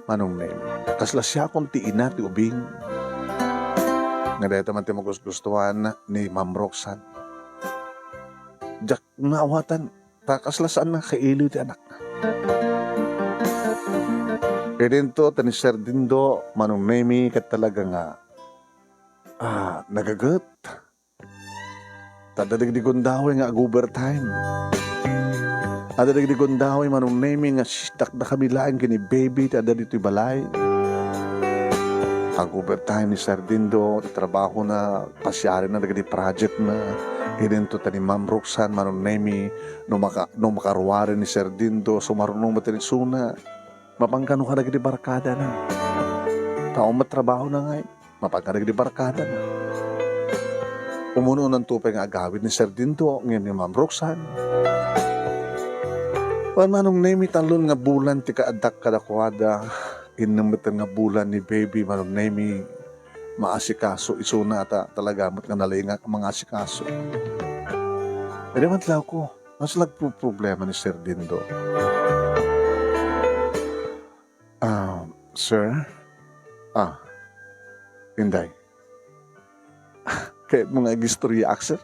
Manong Nemy. Kasla siakon ti ina ti ubing. Nga dayta man ti magusgustuan ni Ma'am Roxanne. Diak naawatan, ta kasla saan nga kailiw ti anakna. Idinto ta ni Sir Dindo, Manong Nemy, ket talaga nga, ah, nagaget. Ta adda dagiti gundaway nga ag-overtime. Adda dagiti gundaway, Manong Nemy, nga sh-, dakdakami laeng ken ni Baby ti adda ditoy balay. Ag-overtime ni Sir Dindo, ti trabahona, pasiarina dagiti projectna. Idinto ta ni Ma'am Roxanne, Manong Nemy, no maka-, no makaruaren ni Sir Dindo, sumarunong met ti isuna. Mapan kano kadagiti barkadana. Tao met trabahona ngay, mapan kadagiti barkadana. Umun-unanto pay nga agawid ni Sir Dindo, ngem ni Ma'am Roxanne. Wen Manong Nemy, tallon nga bulan ti kaaddak kadakuada. Innem met nga bulan ni Baby, Manong Nemy, maasikaso isuna ta talaga met nga nalaingak a mangasikaso. Idi madlawko, nagproproblema ni Sir Dindo. Ah, sir? Ah, Inday. Kayatmo nga agistoryaak, sir?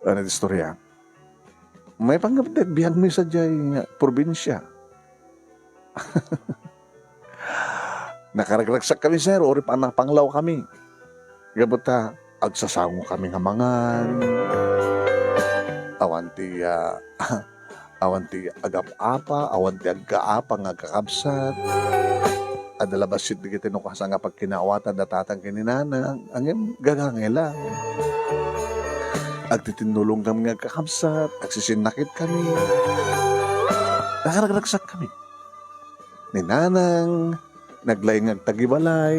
Ano ti istorya? Maipanggep ti agbiagmi sadiay nga probinsia. Nakaragragsak kami, sir, uray pa napanglaw kami. Gapu ta, agsasango kami nga mangan. Awan ti, ah, awan ti agap-apa, awan ti agkaapa nga agkakabsat. Adda la bassit dagiti no kasano nga pagkinaawatan da tatang ken ni nanang, ngem gagangay lang. Agtitinnulong kami nga agkakabsat, agsisinnakit kami. Nakaragragsak kami. Ni nanang, naglaing nga agtagibalay.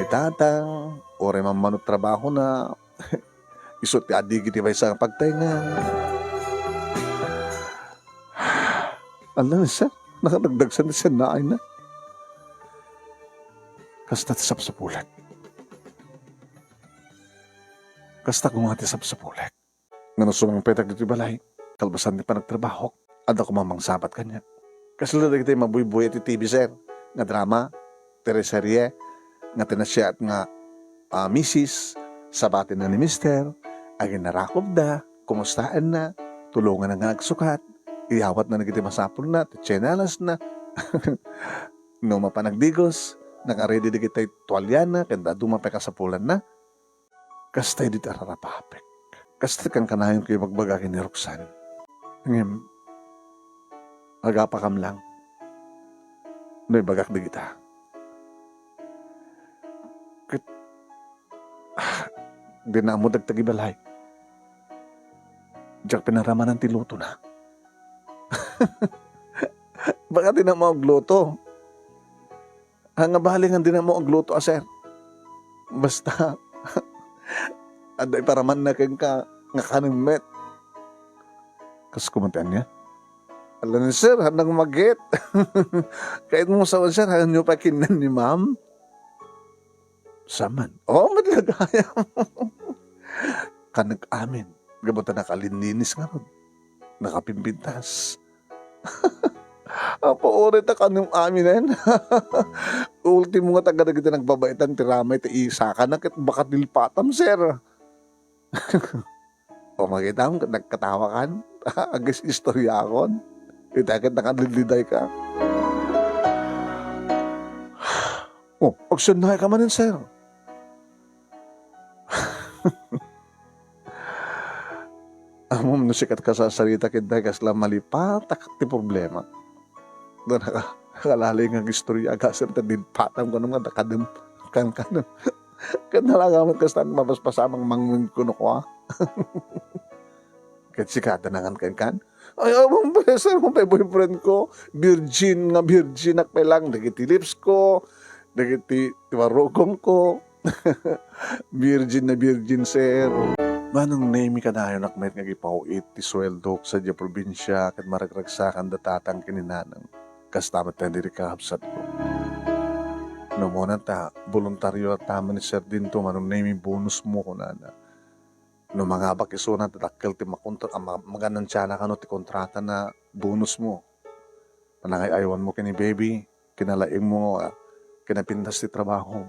Ni tatang, uray mammano trabahona, isu ti adigi ti maysa nga pagtaengan. Ala, sir, nakadagdagsan ti sannaayna. Kasta ti sapsapulek. Kasta koma ti sapsapulek. Nga no sumangpetak ditoy balay, kalpasan ti panagtrabahok, adda koma mangsabat kaniak. Kasla dagiti mabuybuy iti T V, sir, nga drama, teleserye, nga ti nasayaat nga, ah, misis, sabatenna ni mister, aginarakopda, kumustaenna, tulonganna nga agsukat, iyawatna dagiti masapulna, ti tsinelasna. No mapan agdigos, naka-ready dagiti tualiana, ken adu pay kasapulanna. Kasta idi ti ararapapek. Kasta ti kankanayon ko ibagbaga ken ni Roxanne. Ngem, agapakam lang no ibagak dagita. Ket, ah, dinammo dagiti balay. Diak pinaramanan ti lutona. Baka dinammo agluto. Ah, nga bali nga dinammo agluto a, sir. Basta, adda iparamanna kenka nga kanem met. Kas kuman ti ania? Ala ni sir, hanang magit. Kayatmo sa, sir, hanyo pa kinnan ni ma'am? Saman. Oh, met lagayam. Kanek amin. Gapu ta nakalinlinis ngarud. Nakapimpintas. Apo, ore ta kanem aminen. Ultimo nga taga dagiti nagbabaitan ti ramay ti isakana ket baka dilpatam, sir. O, makitam ket nagkatawakan. Agis-istoriakon. Ita ket nakalidlidayka. O, agsiannayka manen, sir. Ammom no sika ti kasasarita ket dayta kasla malipatak ti problema. Da naka-, nakalalay nga istorya, agasem ta dilpatam kuno nga dakadem, kan, kan. Ket nalagamet kasta mapaspasamang mangngeg kuno kua. Ket sika, danangan kenkan? Ay, awan pay, sir, awan pay boyfriend ko. Virgin nga virgin ak pay lang. Dagiti lips ko, dagiti tiwarugong ko. Virgin na virgin, sir. Manong Nemi, kanayon ak met nga agipaw-it ti sueldo sadiay probinsia ket maragragsakan da tatang ken ni nanang. Kasta met daydi kakabsat ko. No muna ta, boluntario ta man ni Sir Dindo, Manong Nemi, bonus mo, kunana. No mangabak isuna, ta dakkel ti makontra-, a, ma-, maganansiana kano ti kontratana, bonus mo. Panangay-aywan mo ken ni baby, kinalaing mo, a, kinapintas ti trabaho.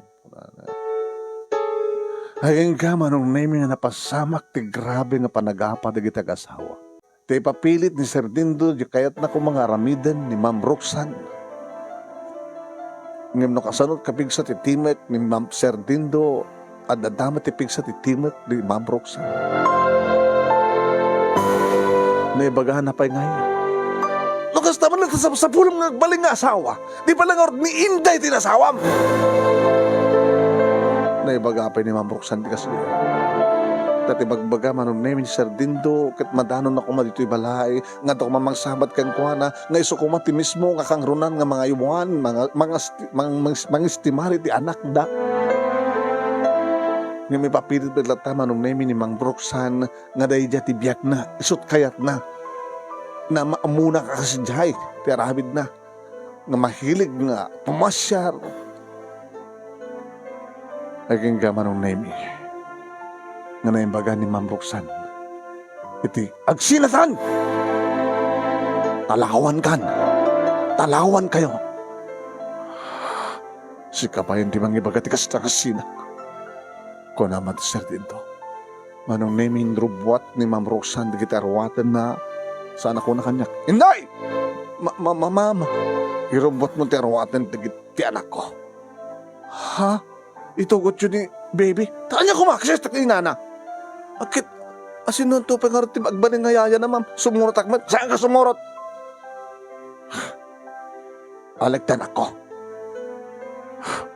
Agingga, Manong Nemi, nga napasamak ti grabe nga panagapa dagiti agasawa. Ti ipapilit ni Sir Dindo, di kayatna koma nga aramiden ni Ma'am Roxanne. Ngem no kasano kapigsa ti timek ni Ma'am Sir Dindo, adda met ti pigsa ti timek ni Ma'am Roxanne. Naibagana pay ngay, "No kasta man, sapsapulem nga agbalin nga asawa, di pay la ngarud ni Inday ti nasawam." Naibaga pay ni Ma'am Roxanne ti kasla. Ta ti bagbaga, Manong Nemi, ni Sir Dindo, ket madanon a koma ditoy balay, nga adda koma mangsabat kenkuana, nga isu koma ti mismo nga kangrunaan nga mangaywan, manga-, mangasti-, mang-, mang-, mangistimar iti anakda. Ngem ipapilit met latta, Manong Nemi, ni Ma'am Roxanne nga daydiay ti biagna, isut' kayatna. Nga ammona a kas idiay ti aramidna, nga mahilig nga pumasiar. Agingga, Manong Nemi, nga naimbaga ni Ma'am Roxanne iti agsinatan! Talawankan! Talawankayo! Sika payen ti mangibaga ti kasta nga sinak, kuna met ni Sir Dindo. Manong Nemi, inrubbuat ni Ma'am Roxanne dagiti aruatenna, saan a kuna kaniak, "Inday! Ma-, ma-, ma-, mama, irubbuatmo ti aruaten dagiti anakko." "Ha? Itugotyo ni baby?" "Ta ania koma, kasdiay ti inana. Aket, asinonto pay ngarud ti agbalin nga yayana, ma'am? Sumurotak met." "Saanka sumurot? Alek ti anakko.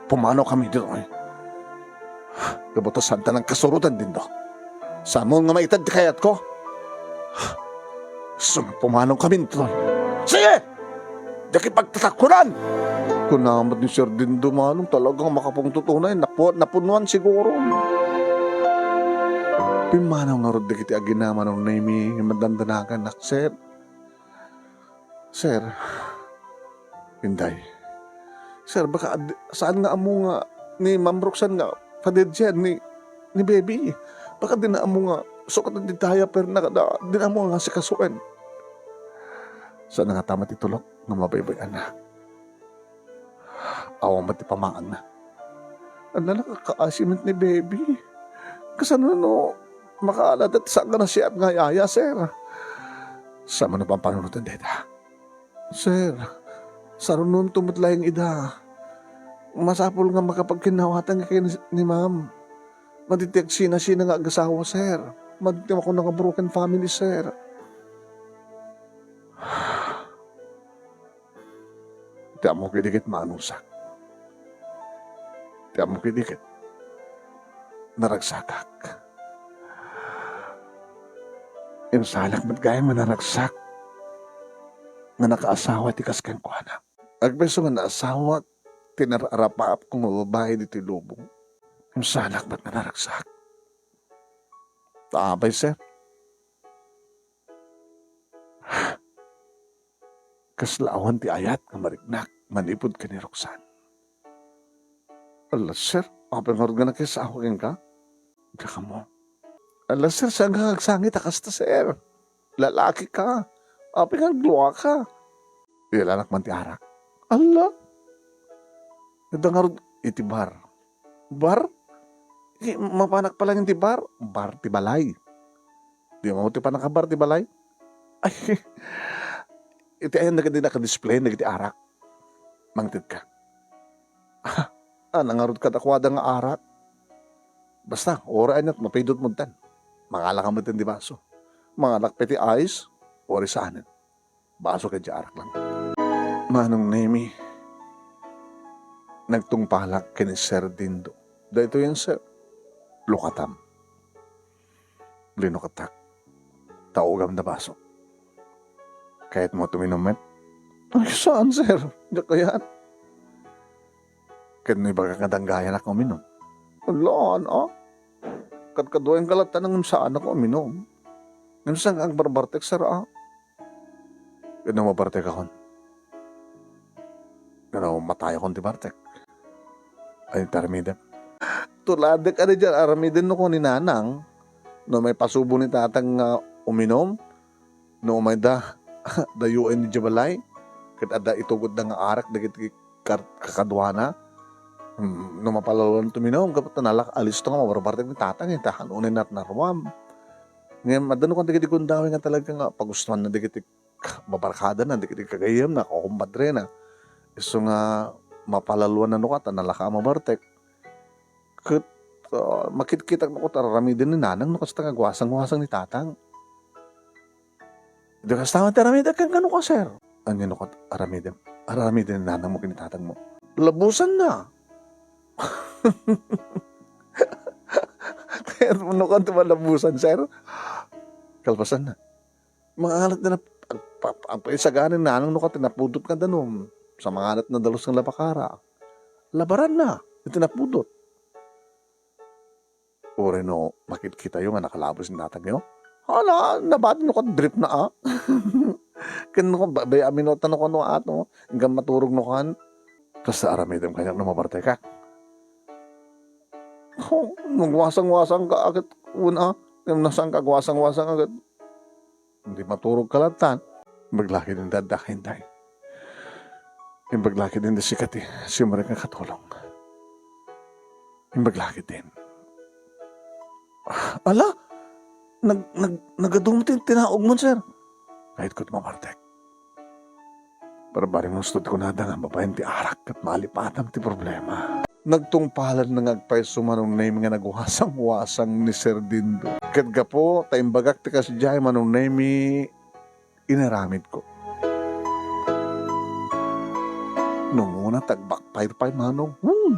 Pumanokami ditoy. Gapu ta saanta nangkasurotan, Dindo. Saanmo nga maited ti kayatko? Sum-, pumanokami ditoy." "Sige! Diak ipagtatakuran!" Kuna met ni Sir Dindo, Manong, talagang makapungtot unay, napu-, napunuan siguro. Pimmanaw ngarud dagiti agina, Manong Nemi, nga madandanagan, "Sir, Sir, Inday, Sir, baka ad-, saan nga ammo nga ni Ma'am Roxanne nga padedyen ni, ni baby. Baka dina ammo nga sukatan ti diaperna kada dina ammo nga asikasuen. Saan nga tama ti tulok nga mabaybay-anna. Awan met ti pamaagna. Ania, nakakaasi met ni baby. Kasano no makaaladat saan nga nasiat nga yaya, sir? Saan man a pampanunoten dayta? Sir, sarunonto met laeng ida. Masapul nga makapagkinnawatan nga ken ni ma'am. Madi ti agsinasina nga agasawa, sir. Madi ti makuna nga broken family, sir. Ti ammok idi ket maanusak. Ti ammok idi ket naragsakak. Imsalak met gayam nga naragsak nga nakaasawa ti kas kenkuana. Agpayso nga naasawak ti nararapaapko nga babai ditoy lubong. Imsalak met nga naragsak. Apay, sir? Kasla awan ti ayat nga mariknak manipud ken ni Roxanne. Ala, sir, apay ngarud nga nakisawa kenka? Diak ammo. Ala, sir, saan nga agsangit a kasta, sir? Lalaki ka. Apay nga agluaka? Ilanak man ti arak. Ala. Ita ngarud iti bar. Bar? Di, mapanak pala iti bar? Bar ti balay. Di mo ti panakabar ti balay? Ay, iti ayan dagiti naka-display dagiti arak. Mangted ka. Ah, nangarud kadakuada nga arak. Basta, uray aniat, mapidot mo tan. Mangalak ka met ti baso. Mangalak pay ti ice, uray saanen. Baso ken ti arak lang. Manong Nemi, nagtungpalak ken ni Sir Dindo. Daytoyen, sir. Lukatam. Linukatak. Ta ugamda baso. Kayatmo tuminum met? Ay, saan, sir? Diak kayat. Ket no ibagak nga danggayanak nga uminum? Ala, a? Kadkaduayen ka latta ngem saanak nga uminum. Ngem saan nga agbarbartek, sir, a? Ket no mabartekakon? Ket no matayakon ti bartek? Ay, ti aramidem. Tuladek a diay aramiden no kuan ni nanang, no maipasubo ni tatang nga uminum, no umayda, dayuayen idiay balay, ket adda itugotda nga arak dagiti kar-, kakaduana. Hmm, no mapalaluan tuminum, gapu ta nalak-, alisto nga mabarbartek ni tatang, eh, ta han unay nat-, naruam. Ngem adda no kuan dagiti gundaway nga talaga nga pagustuanna dagiti babarkadana, dagiti kagayyemna, kakumpadrena. Isu nga mapalaluanna no kua ta nalaka a mabartek. Ket, ah, makitkitak no kua ta aramiden ni nanang no kasta nga agwasang-wasang ni tatang. Di kasta met ti aramidek kenka no kua, sir. Ania no kua ti aramidem? Aramiden ni nanangmo ken ni tatangmo. Labusanna. Kayatmo no kua ti malabusan, sir? Kalpasanna. Mangalat na nap-, ag-, pa-, pa-, agpaisagana ni nanang no kua ti napudot nga danum. Sa mangalat na dalus nga labakara. Labaranna iti napudot. Uray no makitkitayo nga nakalabos ni tatangyo? Hala, nabati no ket drip na, a? Ken no, ba-, bay-, aminutan no kano ato, inggam maturog no kan. Kasta aramidem kaniak no mabartekak. Oh, nagwasang-wasang ka, a, ket, wen, a? Ngem nasaan ka agwasang-wasang, a, ket? Di maturog ka lattan. Imbag la ketdi dayta, intay. Imbag la ketdi sika ti simmurek nga katulong. Imbag la ketdi. Ala! Nag-, nag-, nagadum ti tinaogmon, sir. Kayatko ti mabartek. Barbareng gusto ti kunada nga babaen ti arak ket malipatam ti problema. Nagtungpalan nga agpayso Manong Nemi nga nagwasang-wasang ni Sir Dindo. Ket gapu ta imbagak ti kasdiay, Manong Nemi, inaramidko. No umuna, agbakpayr pay, Manong. Hmm.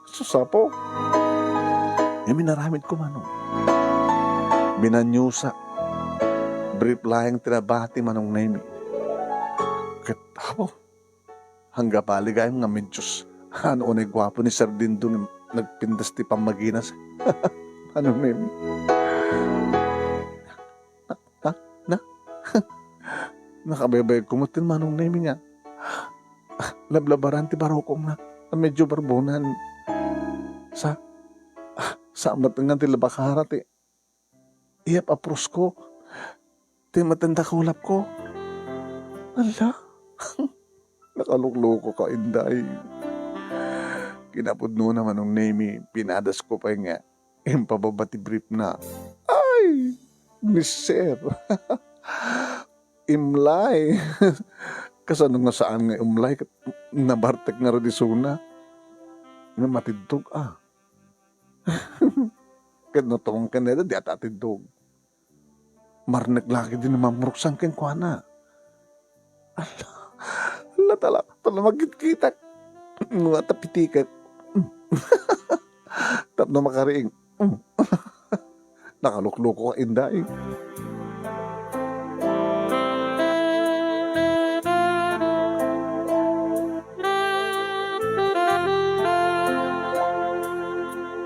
Susapo. Ngem inaramidko, Manong. Binanyosak. Brief laeng ti nabati, Manong Nemi. Ket, apo, anggabaligayam nga medios. Ano unay guapo ni Sir Dindo nga nagpintas ti pammaginas. Manong Nemi. Ha? Na? Nakabaybayagko met ken Manong Nemi nga lablabaran ti barukongna a medyo barbonan. Sa, ah, sa met nga ti labakara ti iyap a prusko, ti met ti nakulapko. Ala, nakalukluko ka, Inday. Kinapudnona, Manong Nemi, pinadasko pay nga impababa ti brief na. Ay, ni sir. Imlay. Kasano nga saan nga imlay? Ket nabartek nga radisona. Nga matiddog, ah. Ket no tumangken dayta, diak atiddog. Marnek la ketdi ni Ma'am Roxanne kenkuana. Ala, ala, tala, tala, magkitkitak. Nga tapitikek. Tapno makariing. Nakalukluko ka, Inday.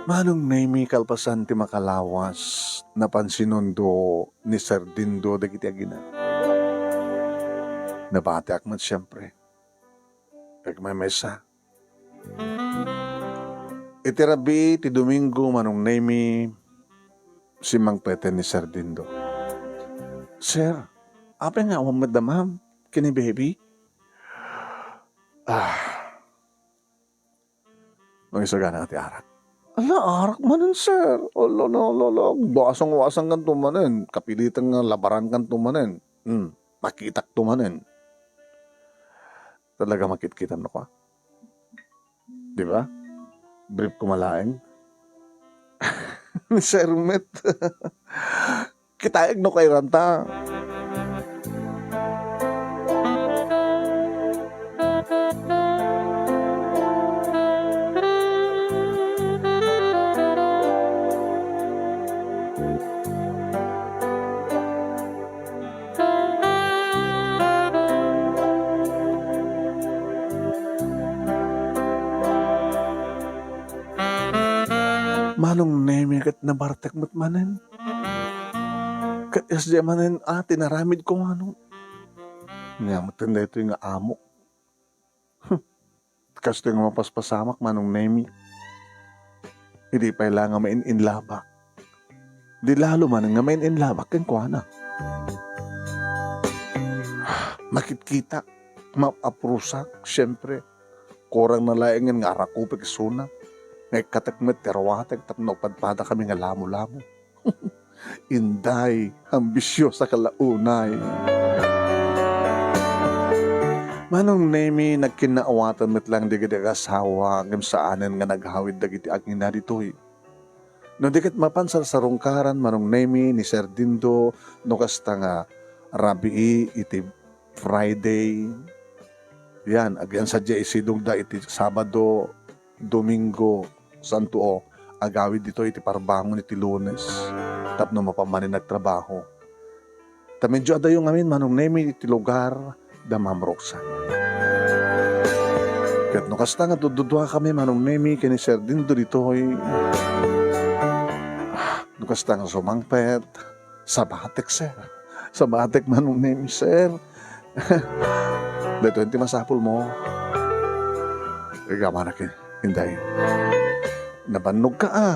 Manong Nemi, kalpasan ti makalawas, napansinondo ni Sir Dindo dagiti agina. Nabatiak met, siempre. Agmaymaysa. Iti rabii ti Domingo, Manong Nemi, simmangpeten ni Sir Dindo. "Sir, apay nga awan met da, ma'am, ken ni baby?" Ah. Mangisagana ti arak. Ala, arak manen, sir. Ala, ala, ala, ala. Wasang-wasang kanto manen. Kapilitan nga labaran kanto manen. Hmm, makitak to manen. Talaga makitkitam no ka. Di ba? Brief ko malaeng. Ni Sir met. Kitaek no kairanta. Manong Nemi ket nabartek met manen. Ket kasdiay manen a tinaramidko, Manong. Ania met daytoy nga amok? Kastoy nga mapaspasamak, Manong Nemi. Idi pay la nga main-inlabak, di lalo manen nga main-inlabak kenkuana. Makitkitak, maap-aprusak, siempre. Kurang na laengen nga arakupek isuna, nga ikkatek met ti aruatek tapno agpadpadakami nga lamo-lamo. Inday, ambisyosa ka la unay. Manong Nemi, nagkinnaawatan met lang dagiti asawa, ngem saanen nga naghawid dagiti agina ditoy. No di ket mapan sarsarungkaran, Manong Nemi, ni Sir Dindo, no kasta nga rabii iti Friday, yan, agyan sadiay isidongda iti Sabado, Domingo, Santo, o, agawid ditoy iti parbangon iti Lunes, tapno mapan manen agtrabaho. Ta medyo adayo ngamin, Manong Nemi, iti lugar da Ma'am Roxanne. Ket no kasta nga dudduduakami, Manong Nemi, ken ni Sir Dindo ditoy, no kasta nga sumangpet, sabatek, sir. Sabatek, Manong Nemi, sir. Daytoy ti masapulmo. Igamanak, Inday. Nabannog ka, a.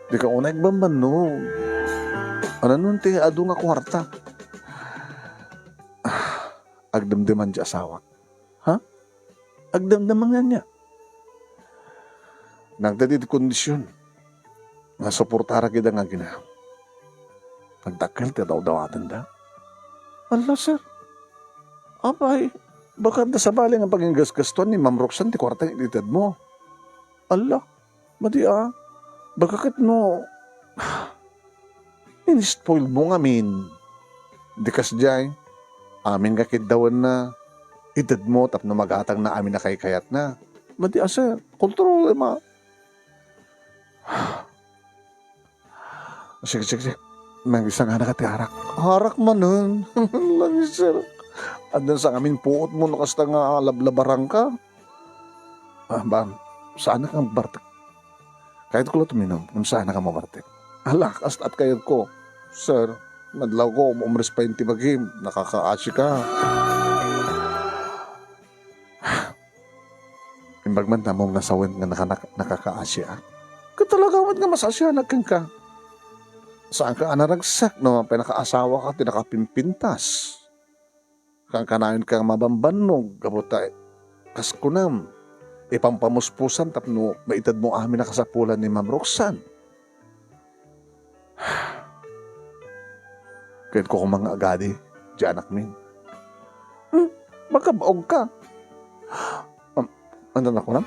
Dika unay agbambannog. Ananon ti adu nga kuarta? Agdemdeman ti asawak. Ha? Agdemdem ania? Nagdaydi ti kondisyon nga suportarak ida nga agina. Nagdakkel ti dawdawatenda. Alla, sir. Apay, baka adda sabali nga paginggasgastuan ni Ma'am Roxanne ti kuarta nga itedmo. Alla, madi a. Baka ket no, in-spoil mo ngamin. Di kasdiay, amin nga kiddawenna, itedmo tapno magatangna amin a kaykayatna. Madi a, sir, kontrolem a. Sige, sige, sige. Mangisagana ka ti arak. Arak manen. Langi, sir. Addan sa ngamin puot mo no kasta nga lablabarang ka. Ah, ba, saan ka bartek? Kayatko la tuminom, no saan ka mabartek. Ala, kasta at kayatko. Sir, madlaw ko, umres pa ti bagim. Nakakaasi ka. Pagmanamom nga sawen nga naka-, naka-, nakakaasiaak. Ket talaga met nga masasianak kenka. Saanka a naragsak no pay nakaasawaka ti nakapimpintas. Kankanayon ka nga mabambannog, gapu ta, kas kunam, ipampamuspusan tapno maitedmo amin a kasapulan ni Ma'am Roxanne. Ket ko koma nga agadi, di anakmi. Hmm, baka baog ka. Um, ano na ko na?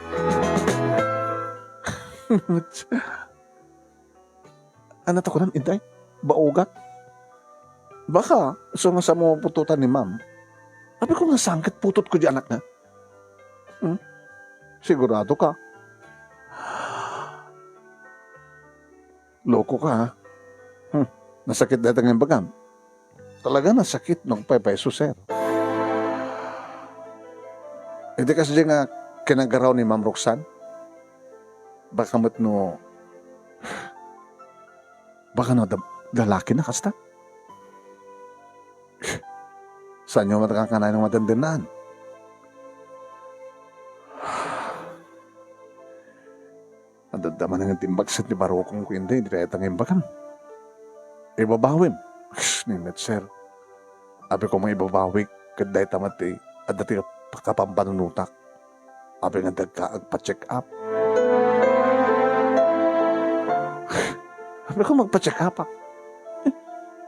Ano ta kunam, Inday? Baogak? Baka, isu nga saanmo maputotan ni Ma'am. Apay ko nga saan ket putotko di anakna? Hmm? Sigurado ka? Loko ka, ha? Hmm. Nasakit dayta nga imbagam. Talaga nasakit no agpaypayso, sir. Idi kasdi nga kinagaraw ni Ma'am Roxanne, baka met no, baka no da-, lalaki na kasta? Saanyo met kankanayon nga madendennaan? Adda manen nga timbagset ni Barukong ken Inday, dayta nga imbagam. Ibabawim. Ks, ni met, sir. Apay ko nga ibabawik, ket dayta met ti adda ti kapampanunotak. Apay nga dagka agpa-check up. Apay ko magpa-check up, ah.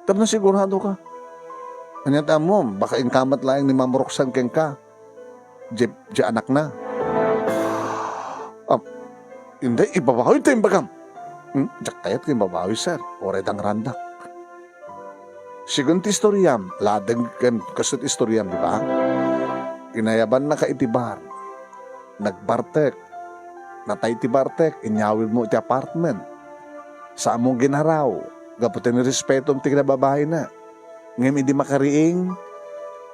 Tapno sigurado ka. Ania ti ammom, baka inka met laeng ni Ma'am Roxanne kenka. Di, di anakna. Ah, Inday, ibabawi ta imbagam. Hmm? Diak kayat nga ibabawi, sir. Uray dangrandak. Sigun ti istoriam, ladeng ken kastoy ti istoriam, di ba? Inayabannaka iti bar. Nagbartek. Natay ti bartek, inyawidmo iti apartment. Saanmo ginaraw, gapu ta nirespetom ti kinababaina. Ngem idi makariing,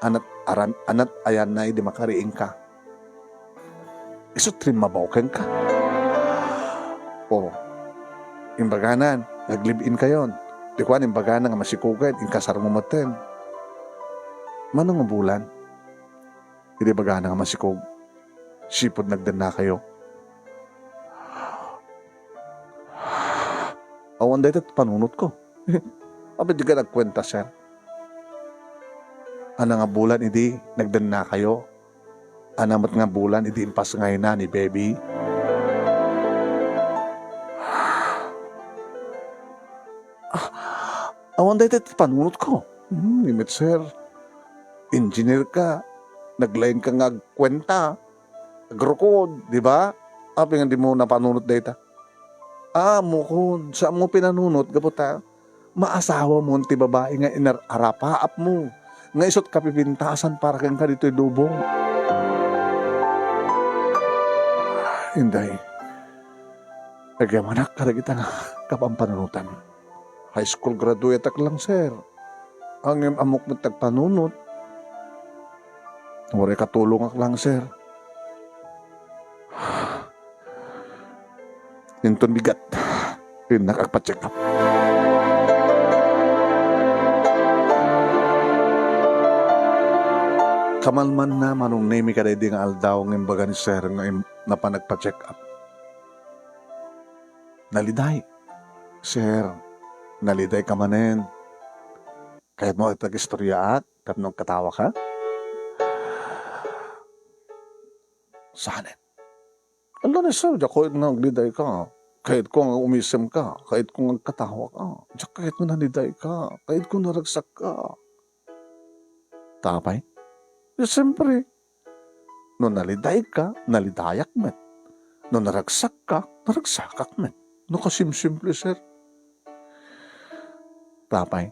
anat aram-, anat ayanna idi makariingka. Isut' rimmabaw kenka. O, imbagana, nag-live-in kayon. Ti kuan, imbagana nga masikogen, inkasarmo metten. Mano nga bulan? Idi bagana nga masikog, sipud nagdennakayo. Awan dayta ti panunotko. Apay dika nagkuenta, sir? Ania nga bulan idi nagdennakayo? Ania met nga bulan idi impasngayna ni baby? Ah, awan dayta ti panunotko. Hmm, ni met, sir. Engineer ka, naglaing ka nga agkuenta, agrukod, di ba? Apay nga dimo napanunot dayta? Amokon, saanmo pinanunot gapu ta maasawamon ti babai nga inar-arapaapmo, nga isut' kapipintasan para kenka ditoy lubong. Inday, agyamanak kadagita nga kapampanunotam. High school graduate ak lang, sir. Ngem ammok met ti agpanunot. Uray katulongak lang, sir. Inton bigat, innak agpa-check up. Kamalmanna, Manong Nemy, kadaydi nga aldaw nga imbaga ni sir nga im-, napan nagpa-check up. Naliday. Sir, naliday ka manen. Kayatmo a tag-istoryaak tapno agkatawa ka? Saanen. Ala ni sir, diak kayat nga agliday ka. Kayatko nga umisem ka. Kayatko nga agkatawa ka. Diak kayat nga naliday ka. Kayatko naragsak ka. Tapay? Ya, siyempre. No naliday ka, nalidayak met. No naragsak ka, naragsakak met. No kasimsimple, sir. Tapay.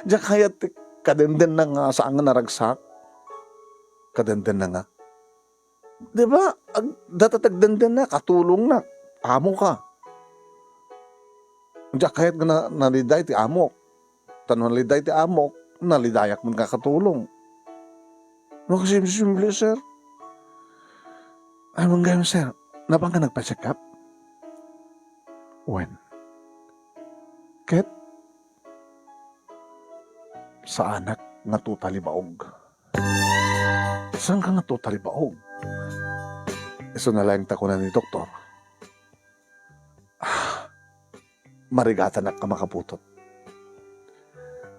Diak kayat ti kadenden na nga saan nga naragsak. Kadenden na nga. Di ba? Ag-, data tagdenden na, katulong na. Amo ka. Diak kayat nga na-, naliday ti amok. Ta no naliday ti amok, nalidayak met nga katulong. No, kasimsimple, sir. Ay, manggayam, sir. Napan ka nagpa-check up? Wen. Ket, saanak nga totally baog. Saan ka nga totally baog? Isu na laeng ta kuna ni doktor, "Ah, marigatanak a makaputot.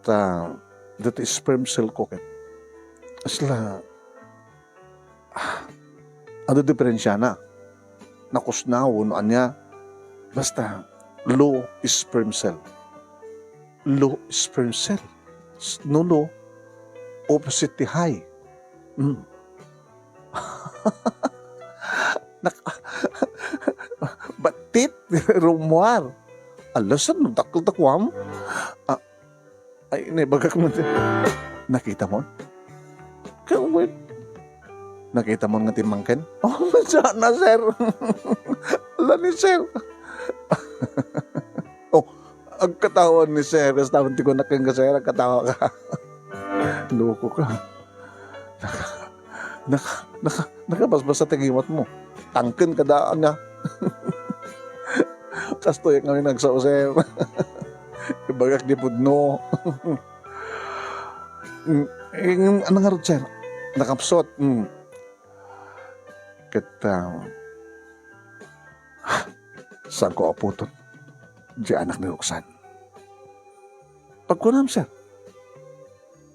Ta, ditoy sperm cell ko ket, asla, ah, adu diferensiana? Nakusnaw wenno ania? Basta, low sperm cell." Low sperm cell. S-, no low, opposite ti high. Mm. Nak-, battit, rumuar. Alasan, dakkel ta kuam. Ah, ay, naibagak mo. Nakita mo? Kaya, wait. Nakita mo nga timmangken? Oh, sana, sir. Ala ni sir. Oh, agkatawa ni sir. Kasta man ti kunak kenka, sir, agkatawa ka. Loko ka. Naka, naka, naka, nakabasbasa ti giwat mo. Tangken ka daan nga. Kastoy kami nagsao, sir. Ibagak di pudno. Mm, eh, ano nga rod, sir? Nakapsot. Mm. Ket, ah, saanko a putot diay anak ni Roxanne. Pagkunam, sir.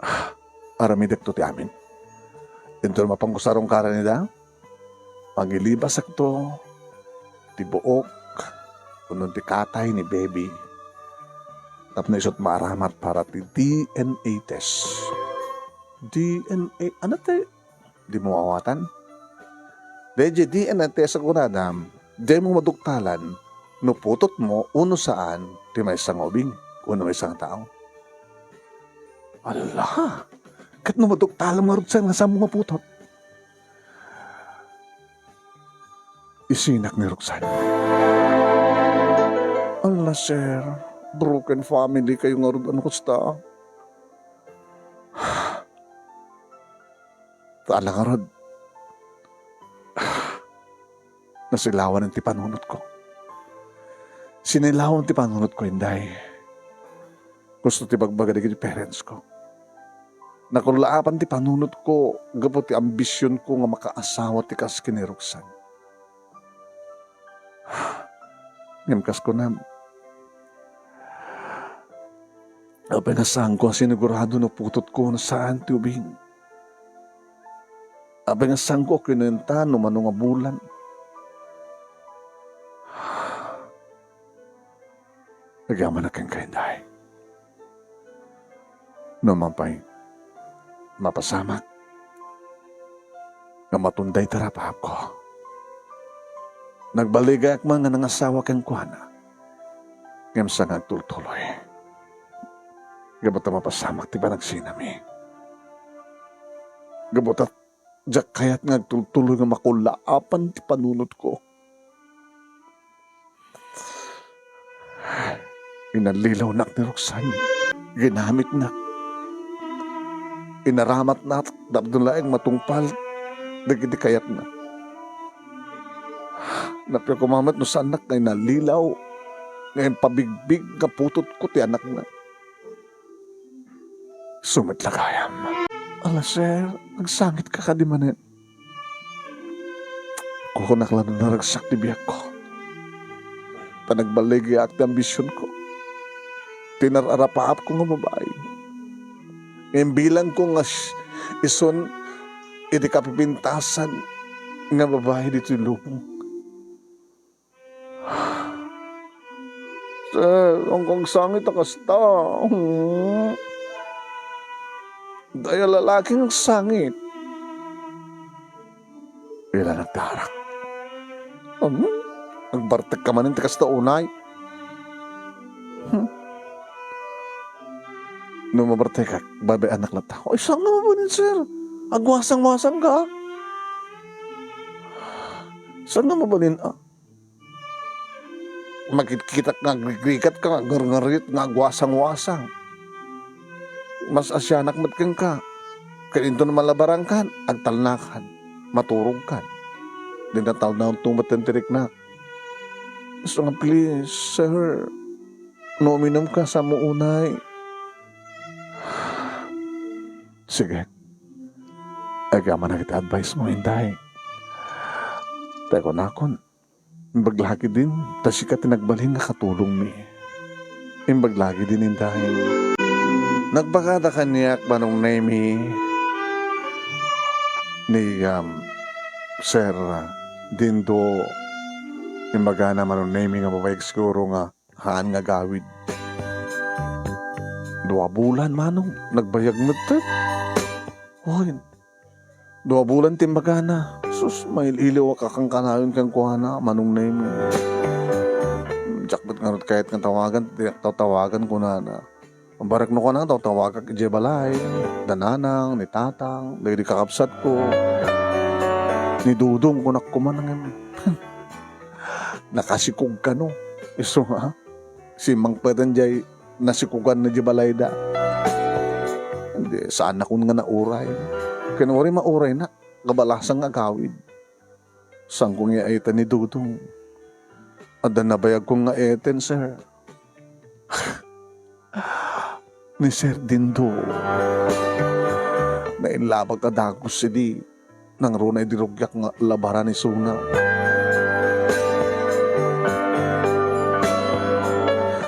Ah, aramidekto ti amin. Inton mapanko sarungkaran ida, agilibasakto ti buok wenno ti katay ni baby tapno isut maaramat para ti D N A test. D N A, ano ti, di mo awatan? Daydi D N A test a kunadam, daymo maduktalan no putotmo wenno saan ti maysa nga ubing wenno maysa nga tao. Ala, ket no maduktalam ngarud, sir, nga saanmo nga putot? Isinak ni Roxanne. Ala, sir, broken family kayo ngarud, ano kasta? Ta ala ngarud, nasilawan ti panunotko. Sinilawan ti panunotko, Inday. Kasta ti bagbaga dagiti parents ko. Nakullaapan ti panunotko gapu ti ambisionko nga makaasawa ti kas ken ni Roxanne. Ngem kas kunam, apay nga saanko a sinigurado no putotko no saan ti ubing? Apay nga saanko a kinuenta no mano nga bulan? Agyamanak kenka, Inday. No man pay, mapasamak nga matun dayta rapaapko. Nagballigayak man nga nangasawa kenkuana, ngem saan nga agtultuloy. Gapu ta mapasamak ti panagsinami. Gapu ta diak kayat nga agtultuloy nga makullaapan ti panunotko. Inallilawnak ni Roxanne. Ginamitnak. Inaramatnak tapno laeng matungpal dagiti kayatna. Nappiak koma met no saannak nga inallilaw nga impabigbig nga putotko ti anakna. Isu met la gayam. Ala, sir, agsangitka kadi manen? Kukunak la no naragsak ti biagko. Ta nagballigayak ti ambisionko. Ti nararapaapko nga babai. Ngem bilangko nga s-, isun iti kapipintasan nga babai ditoy lubong. Sir, saan nga agsangit a kasta? Hmm. Dayta a lalaki nga agsangit. Ila nagdarak. Hmm? Agbartekka manen ti kasta unay? Hmm? No mabartekak, baybay-anak latta. Oy, saan nga mabalin, sir? Agwasang-wasang ka? Saan nga mabalin, ah? Makitkitak nga agrigrigat ka, nga agngarngarit, nga agwasang-wasang. Mas asianak met kenka. Ket inton malabarankan, agtalnakan, maturogkan. Dinta talnawen to met ti riknak. Isu nga, please, sir, no uminumka, saanmo unay. Sige. Agyamanak iti advice mo, Inday. Ta kunakon, imbag la ketdin, ta sika ti nagbalin nga katulongmi. Imbag la ketdin, inday. Nagbagada kaniak, Manong Nemi, ni, um, Sir Dindo, imbagana, Manong Nemi, nga mabayag siguro nga haan nga agawid. Dua bulan, Manong, nagbayag met. Oy, dua bulan ti imbagana. Sus, mail-iliwak a kankanayon kenkuana, Manong Nemi. Diak met ngarud kayat nga tawagan, diak tawagan kunana. Barek no kunana, tawagak idiay balay, da nanang, ni tatang, dagiti kakabsatko. Ni Dudong, kunak koma ngem. Nakasikog kano. Isu, ha? Simmangpeten diay nasikogan na di balayda. Di, saannakon nga nauray. Ken uray mauraynak, kabalasan nga agawid. Saanko nga itan ni Dudong. Adda nabayagko nga eten, sir. Ni Sir Dindo. Nailabak a dagus idi nangruna idi rugiak nga labaran isuna.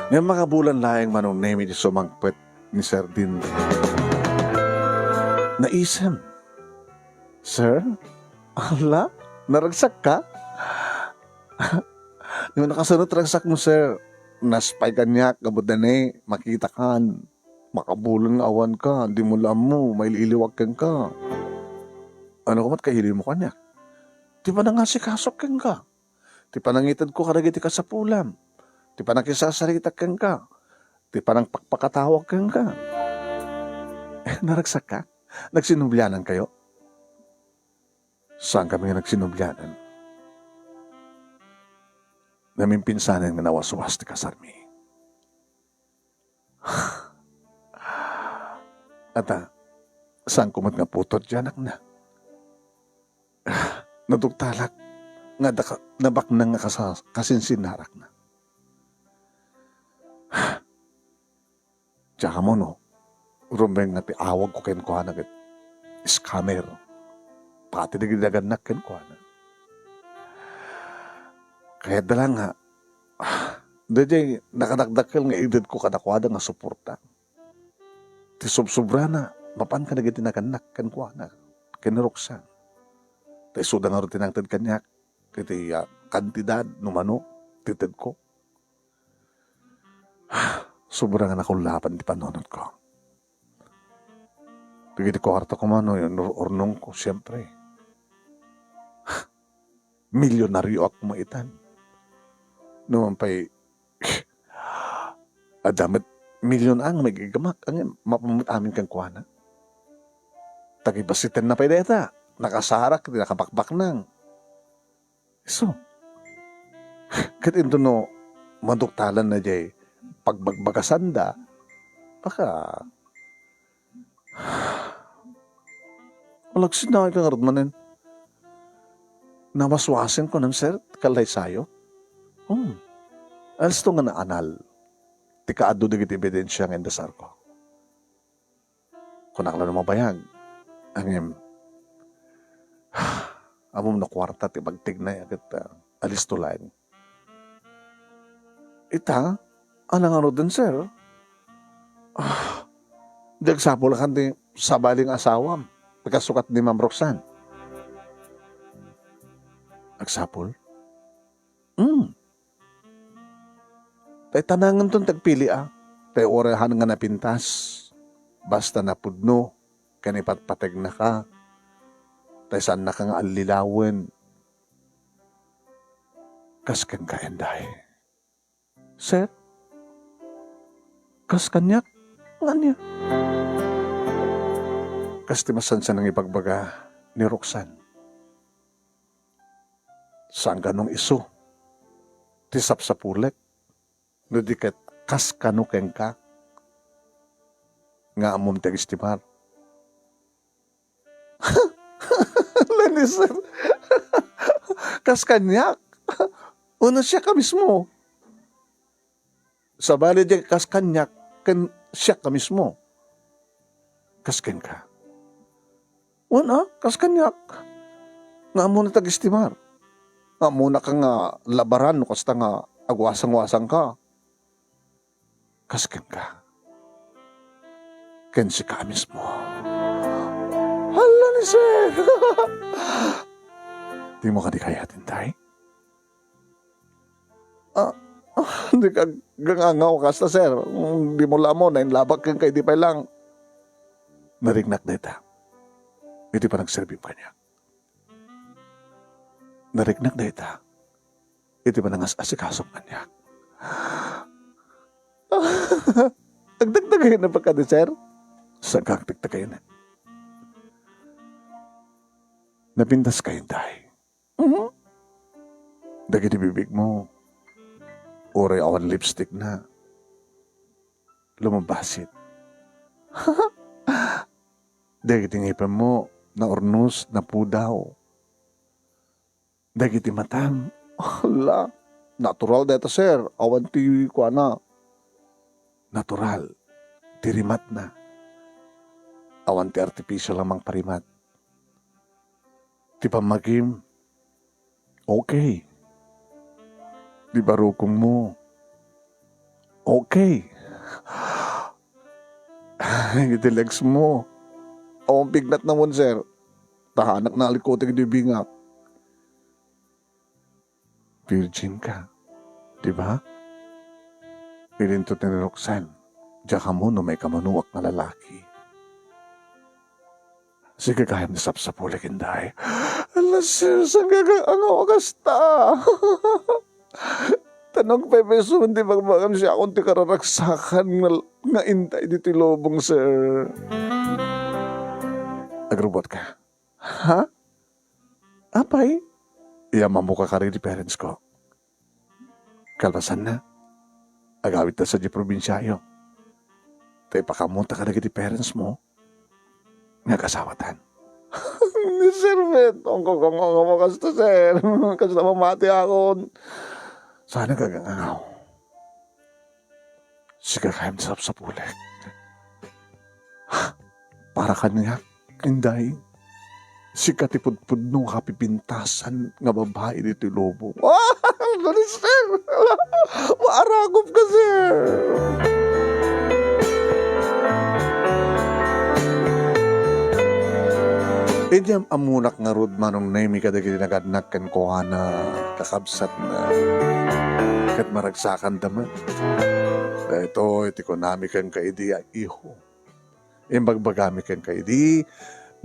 Ngem makabulan laeng, Manong Nemi, ti sumangpet ni Sir Dindo. Naisem. Sir? Ala? Naragsakka? No nakasano ti ragsakmo, sir, naspay kaniak, gapu ta ne, makitakan. Makabulan nga awanka, dimo la ammo, mail-iliwak kenka. Ania koma ti kailimo kaniak? Ti panangasikasok kenka. Ti panangitedko kadagiti kasapulam. Ti panangikisasaritak kenka. Ti panangpakpakatawag kenka. Naragsakka? Nagsinublianankayo? Saankami nga nagsinublianan. Namimpinsanen nga nawaswas ti kasarmi. Ata, saanko met nga putod ti anakna? Naduktalak nga adda ka-, nabaknang nga kasa-, kasinsinnarakna. Diak ammo no rumbeng nga ti awagko kenkuana ket scammer. Pati dagiti nagannak kenkuana. Kayatda la nga, daydiay nakadakdakkel nga idedko kadakuada nga suporta. Ti subsobrana, mapan kadagiti nagannak kenkuana, ken ni Roxanne. Ta isuda ngarud ti nangted kaniak, iti, ah, kantidad, no mano, ti tedko. Sobra nga nakullaban ti panunotko. Dagiti kuarta koma no, no urnongko, siempre. Milyonarioak koma itan. No man pay, adda met milyon a nga maigagammak, ngem mapan met amin kenkuana. Ta kibasitenna pay dayta, nakasarak ti nakabakbaknang. Isu. Ket inton no maduktalanna diay pagbagbagasanda, baka, malagsidnaka ngarud manen. Nawaswasen kunem, sir, ti kallaysayo. Hmm. Alisto nga naanal ti kaadu dagiti ebidensia nga indasarko. Kunak la no mabayag. Ngem, ammom no kuarta ti bagtignay a ket, ah, alisto laeng. Ita, ania ngaruden, sir? Ah, di agsapul a kan ti sabali nga asawam, ti kasukat ni Ma'am Roxanne. Agsapul? Hmm. Tay tanangenton ti agpili a, tay uray haan nga napintas, basta napudno ken ipatpategnaka, tay saannaka nga allilawen. Kas kenka, Enday. Sir? Kas kaniak? Nga ania? Kas ti masansan nga ibagbaga ni Roxanne. Saan kano nga isu ti sapsapulek no di ket kas kano kenka nga ammom ti agistimar. Laniser. Kas kaniak? Wenno siak a mismo? Sabali diay kas kaniak ken siak a mismo. Kas kenka? Wen a, kas kaniak. Nga ammona ti agistimar. Ammonaka nga labaran no kasta nga agwasangwasangka. Kas kenka. Ken sika mismo. Hala ni sir! Dimo kadi kayat, Inday? Ah, ah, dika agngangaw kasta, sir. Mm, dimo la ammo, nainlabak kenka idi pay lang. Nariknak dayta. Iti panagserbim kaniak. Nariknak dayta. Iti panangas-asikasom kaniak. Agdagdagayna pa kadi, sir? Saan ka agdagdagayna? Napintaska, Inday. Mhm. Dagiti bibigmo, uray awan lipstickna, lumabbasit. Dagiti ngipenmo, naurnos, napudaw. Dagiti matam, hala, natural dayta, sir. Awan ti kuana. Natural ti rimatna. Awan ti artificial a mangparimat. Ti pammagim, okay. Ti barukongmo, okay. Iti legs mo, awan pignatna mon, sir. Tahanak nalikuteg iti ubingak. Virgin ka, di ba? Idinto ti ni Roxanne, diak ammo no maikamunoak nga lalaki. Sika gayam ti sapsapulek, Inday. Ala, sir, saan ka agngangaw a kasta? Ta no agpaypayso man ti bagbagam, siakon ti kararagsakan nga, nga intay ditoy lubong, sir. Agrubot ka. Ha? Apay? Iyammamok a kari ti parents ko. Kalpasanna, agawidta sadiay probinsiayo. Ta ipakaammotak kadagiti parents mo nga agasawatan. Ni Sir Bet, ang kagangangaw kasta, sir. Kasta mamatiakon. Saan ka agangangaw? Sika gayam ti sapsapulek. Para kaniak, Inday, sika ti pudpudno a pipintasan nga babai ditoy lubong. Ah, sorry, sir. Maarakop ka, sir. Idi am-ammonak ngarud, Manong Nemy, kadagiti nagannak kenkuana, kakabsatna, ket maragsakanda met. Daytoy ti kunami kenka idi a iho. Imbagbagami kenka idi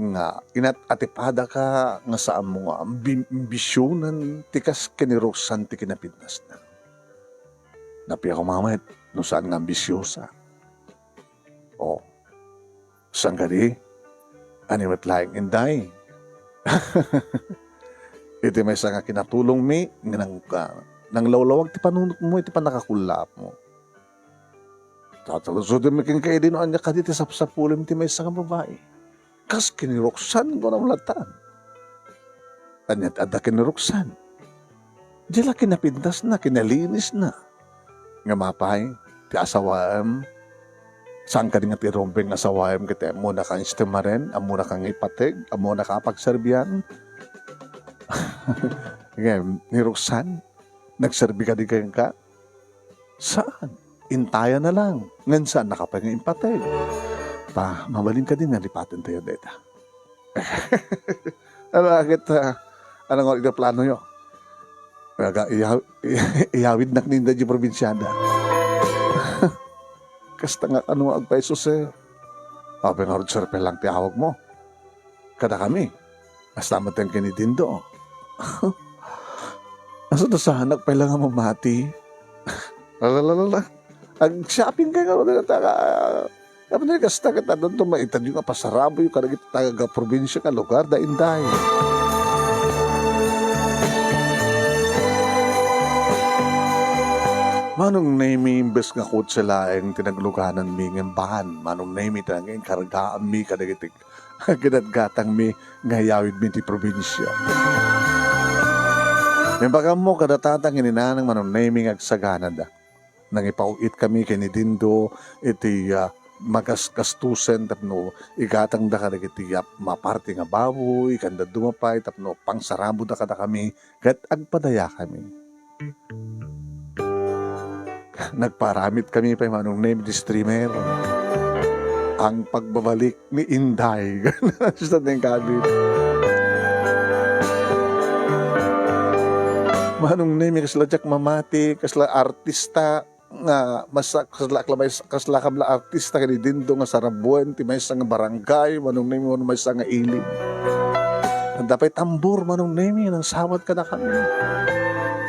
nga inat-atipadaka nga saanmo nga ambi-, ambisionen ti kas ken ni Roxanne ti kinapintasna. Napiak koma met no saan nga ambisiosa. O, saan kadi? Ania met laeng, Inday? Iti maysa nga kinatulongmi nga nang-, ah, nanglawlawag ti panunotmo iti pannakakullaapmo. Tatalusodenmi kenka idi no ania kadi ti sapsapulem ti maysa nga babai. Kas ken ni Roxanne, kunam latta. Ania ti adda ken ni Roxanne? Diay la kinapintasna, kinalinisna. Ngem apay, ti asawaem, saan kadi nga ti rumbeng nga asawaem ket ammonaka nga istemaren, ammonaka nga ipateg, ammonaka a pagserbian? Ngem, ni Roxanne, nagserbi kadi kenka? Saan? Intayan na lang. Ngem saannaka pay nga impateg. Ta, mabalin kadi nga lipatentayo dayta. Ala, ket, ah, ania nga iti planoyo? Aga, iya-, iyawidnak ni Inday diay probinsiada. Kasta nga kano nga agpayso, sir. Apay ngarud, sir, pay lang ti awagmo? Kadakami. Kasta met ken ni Dindo. Asa ta saanak pay la nga mamati? Alalalala. Ag-shopping kayo nga, ta ka, tapno kasta ket addanto maitadyo nga pasaraboyo kadagiti taga-probinsia nga lugar da, Inday. Manong Nemy, imbes nga kotse laeng ti naglugananmi ngem van, Manong Nemy, ti nangin-, kargaanmi kadagiti ginatgatangmi nga iyawidmi ti probinsia. Imbagammo kada tatang ken ni nanang, Manong Nemy, nga agsaganada. Nangipaw-itkami ken ni Dindo iti, ah, magasgastusen tapno igatangda kadagiti yap-, maparti nga baboy, ken dadduma pay tapno pangsaraboda kadakami ket agpadayakami. Nagparamit kami pay, Manong Nemi, iti streamer. Ang pagbabalik ni Inday. Sus, tateng kabit. Manong Nemi, kasla diak mamati, kasla artista nga masa-, kasla, kasla, kasla kabla artista ken ni Dindo nga sarabuen ti maysa nga barangay, Manong Nemi, wenno maysa nga ili. Adda pay tambor, Manong Nemi, nangsawat kadakami.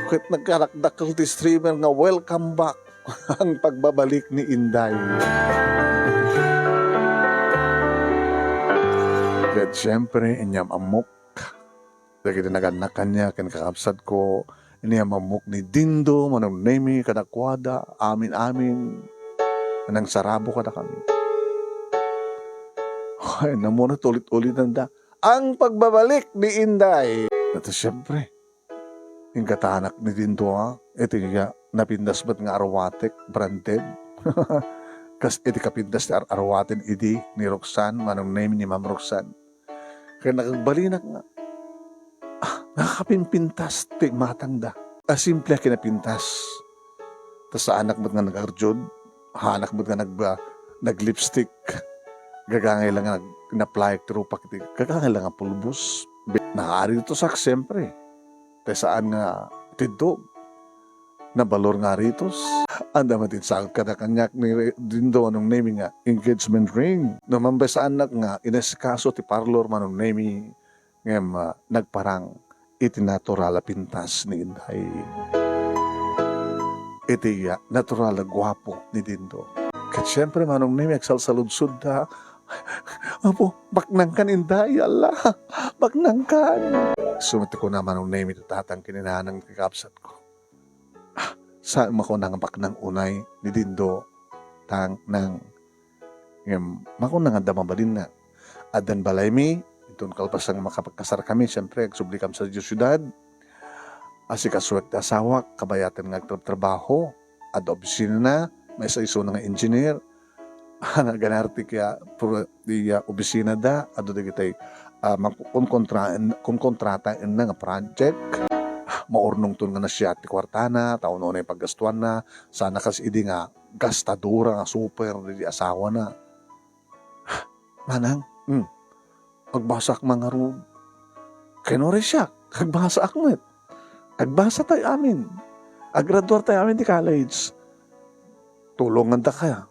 Ket nagkarakdakkel ti streamer nga welcome back. Ang pagbabalik ni Inday. Ket siyempre, inyam-ammok dagiti nagannak kaniak ken kakabsatko, inyam-ammok ni Dindo, Manong Nemi, kadakuada, amin-amin, nangsarabo kadakami. Ay, namuna ulit-ulitan da, ang pagbabalik ni Inday. Ket siyempre, ingkatanak ni Dindo, a, iti, a, napintas met nga arwatek, branded. Kas iti kapintas ti ar-, arwaten idi ni Roxanne, Manong Nemi, ni Ma'am Roxanne. Ket nakagbalinak nga, ah, nakakapimpintas ti imatangda. A, simple a kinapintas. Ta saanak met nga nag-arjud, haanak met nga nag-, ah, nag-lipstick. Gagangay la nga nag-, naplayek ti rupak iti, gagangay la nga pulbos. Be-, nakaaritosak, siyempre. Ta saan nga tiddog. Nabalor nga aritos. Adda met insagut kada kaniak ni Re-, Dindo, Manong Nemi, nga engagement ring. No, mambasaannak nga inasikaso ti parlor, Manong Nemi, ngem, ah, nagparang iti natural a pintas ni Inday. Iti, ah, natural a guapo ni Dindo. Ket siyempre, Manong Nemi, agsalsaludsodda, "Apo, baknangkan, Inday, Allah, baknangkan." Isu met ti kuna, Manong Nemi, ti tatang ken ni nanang ti kabsatko. Ah, saan makuna nga baknang unay ni Dindo, tang, nang, ngem, makuna nga adda mabalin nga addan balaymi, inton kalpasan nga makapagkasarkami, siyempre, agsublikam sadiay siudad. Asikasuek ti asawak, kabayaten nga agtrabtrabaho, adda opisinana, maysa isuna nga engineer, a, naganar ti kaya pro-, ti, ah, opisinada, adu dagiti, ah, mangkukontraen-, konkontrataenna nga project. Maurnongton nga nasiak ti kuartana, ta unay paggastuanna, sana kas idi nga gastadora nga super dagiti asawana. Manang, hmm, agbasaak mangarud. Ken uray siak, agbasaak met. Agbasatayo amin. Aggraduartayo amin ti college. Tulongandaka.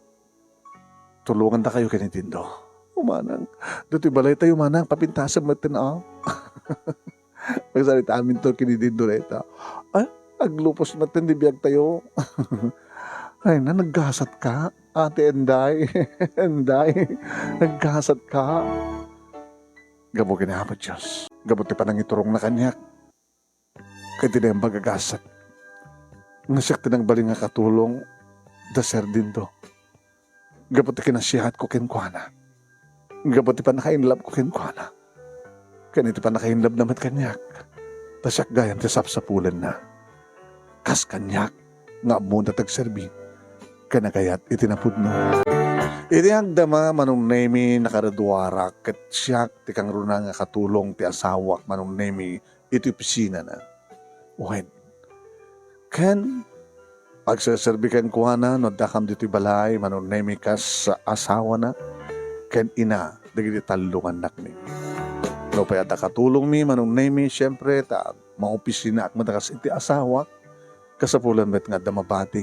Tulongandakayo ken ni Dindo. O manang, ditoy balaytayo, manang, papintasem metten, a. Agsarita aminto ken ni Dindo dayta. Ay, aglupos metten ti biagtayo. Ay na, naggasatka, Ate Enday. Enday, naggasatka. Gapu ken ni Apo Dios, gapu ti panangiturongna kaniak. Ket ti naimbag a gasat nga siak ti nagbalin nga katulong da Sir Dindo. Gapu ti kinasiatko kenkuana. Gapu ti pannaka-inlove ko kenkuana. Ken iti pannaka-inlove na met kaniak, ta siak gayam ti sapsapulenna. Kas kaniak nga ammona ti agserbi ken agayat iti napudno. Iti agdama, Manong Nemi, nakaraduarak ket siak ti kangruna nga katulong ti asawak, Manong Nemi, iti opisinana. Wen, ken agserserbi kenkuana no addakam ditoy balay, Manong Nemi, kas asawana ken ina dagiti tallo nga annakmi. Nupay adda katulongmi, Manong Nemi, siempre, ta maopisinaak met a kas iti asawak, kasapulan met nga adda mabati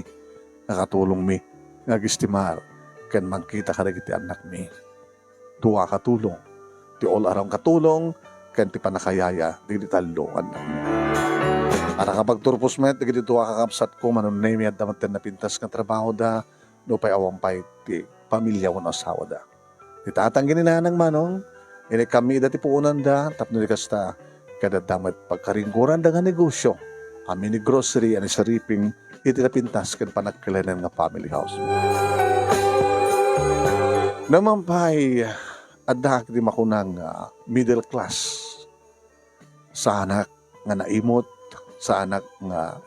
nga katulongmi nga agistimar ken mangkita kadagiti annakmi. Dua a katulong, ti all-around katulong ken ti pannakayaya dagiti tallo nga annakmi. Arrakapagturpos met dagiti dua a kakabsatko, Manong Nemi, adda metten napintas nga trabahoda, nupay awan pay ti pamilia wenno asawada. Ti tatang ken ni nanang, Manong, inikkammi ida ti puonanda tapno di kasta, ket adda met pagkaringgoranda nga negosio a mini grocery a naisariping iti napintas ken panagkelenan nga family house. Naman pay, addaak iti makunang, ah, middle class. Saanak nga naimut, saanak nga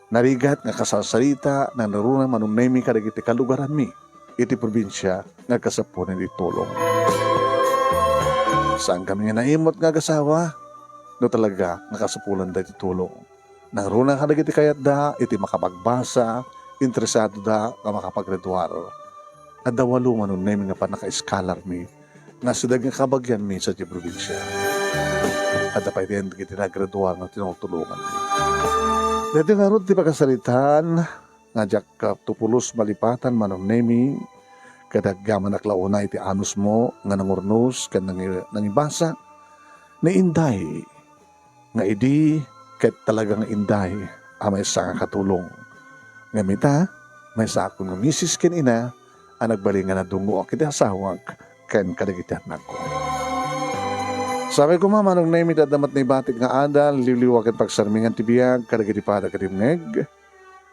narigat nga kasarsarita, nangruna, Manong Nemi, kadagiti kalugaranmi. iti probinsia nga agkasappulan iti tulong. Saan kami nga naimot nga agasawa no talaga nga kasapulanda iti tulong. Nangruna kadagiti kayatda iti makapagbasa, interesadoda nga makapaggraduar. Adda walo manong Nemi nga pannaka-scholar-mi nga siudad nga kabagianmi sadiay probinsia. Adda pay dagiti naggraduar nga tinutulonganmi. Daytoy ngarud ti pakasaritaan nga diak, ah, tupulos malipatan manong Nemi, ket agyamanak la unay iti anusmo nga nangurnos ken nangi-, nangibasa ni Inday nga idi ket talaga nga Inday a maysa nga katulong. Ngem ita, maysaakon nga misis ken ina a nagbalin nga nadungoak iti asawak ken kadagiti annakko. Sapay koma, manong Nemi, adda met naibatik nga adal, liwliwa ken pagsarmingan ti biag kadagiti pada ket imngeg.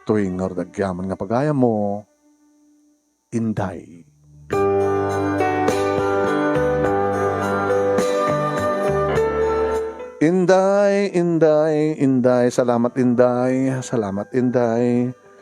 Toy ngarud agyaman nga pagayammo, Inday. Inday, Inday, Inday, salamat, Inday, salamat, Inday.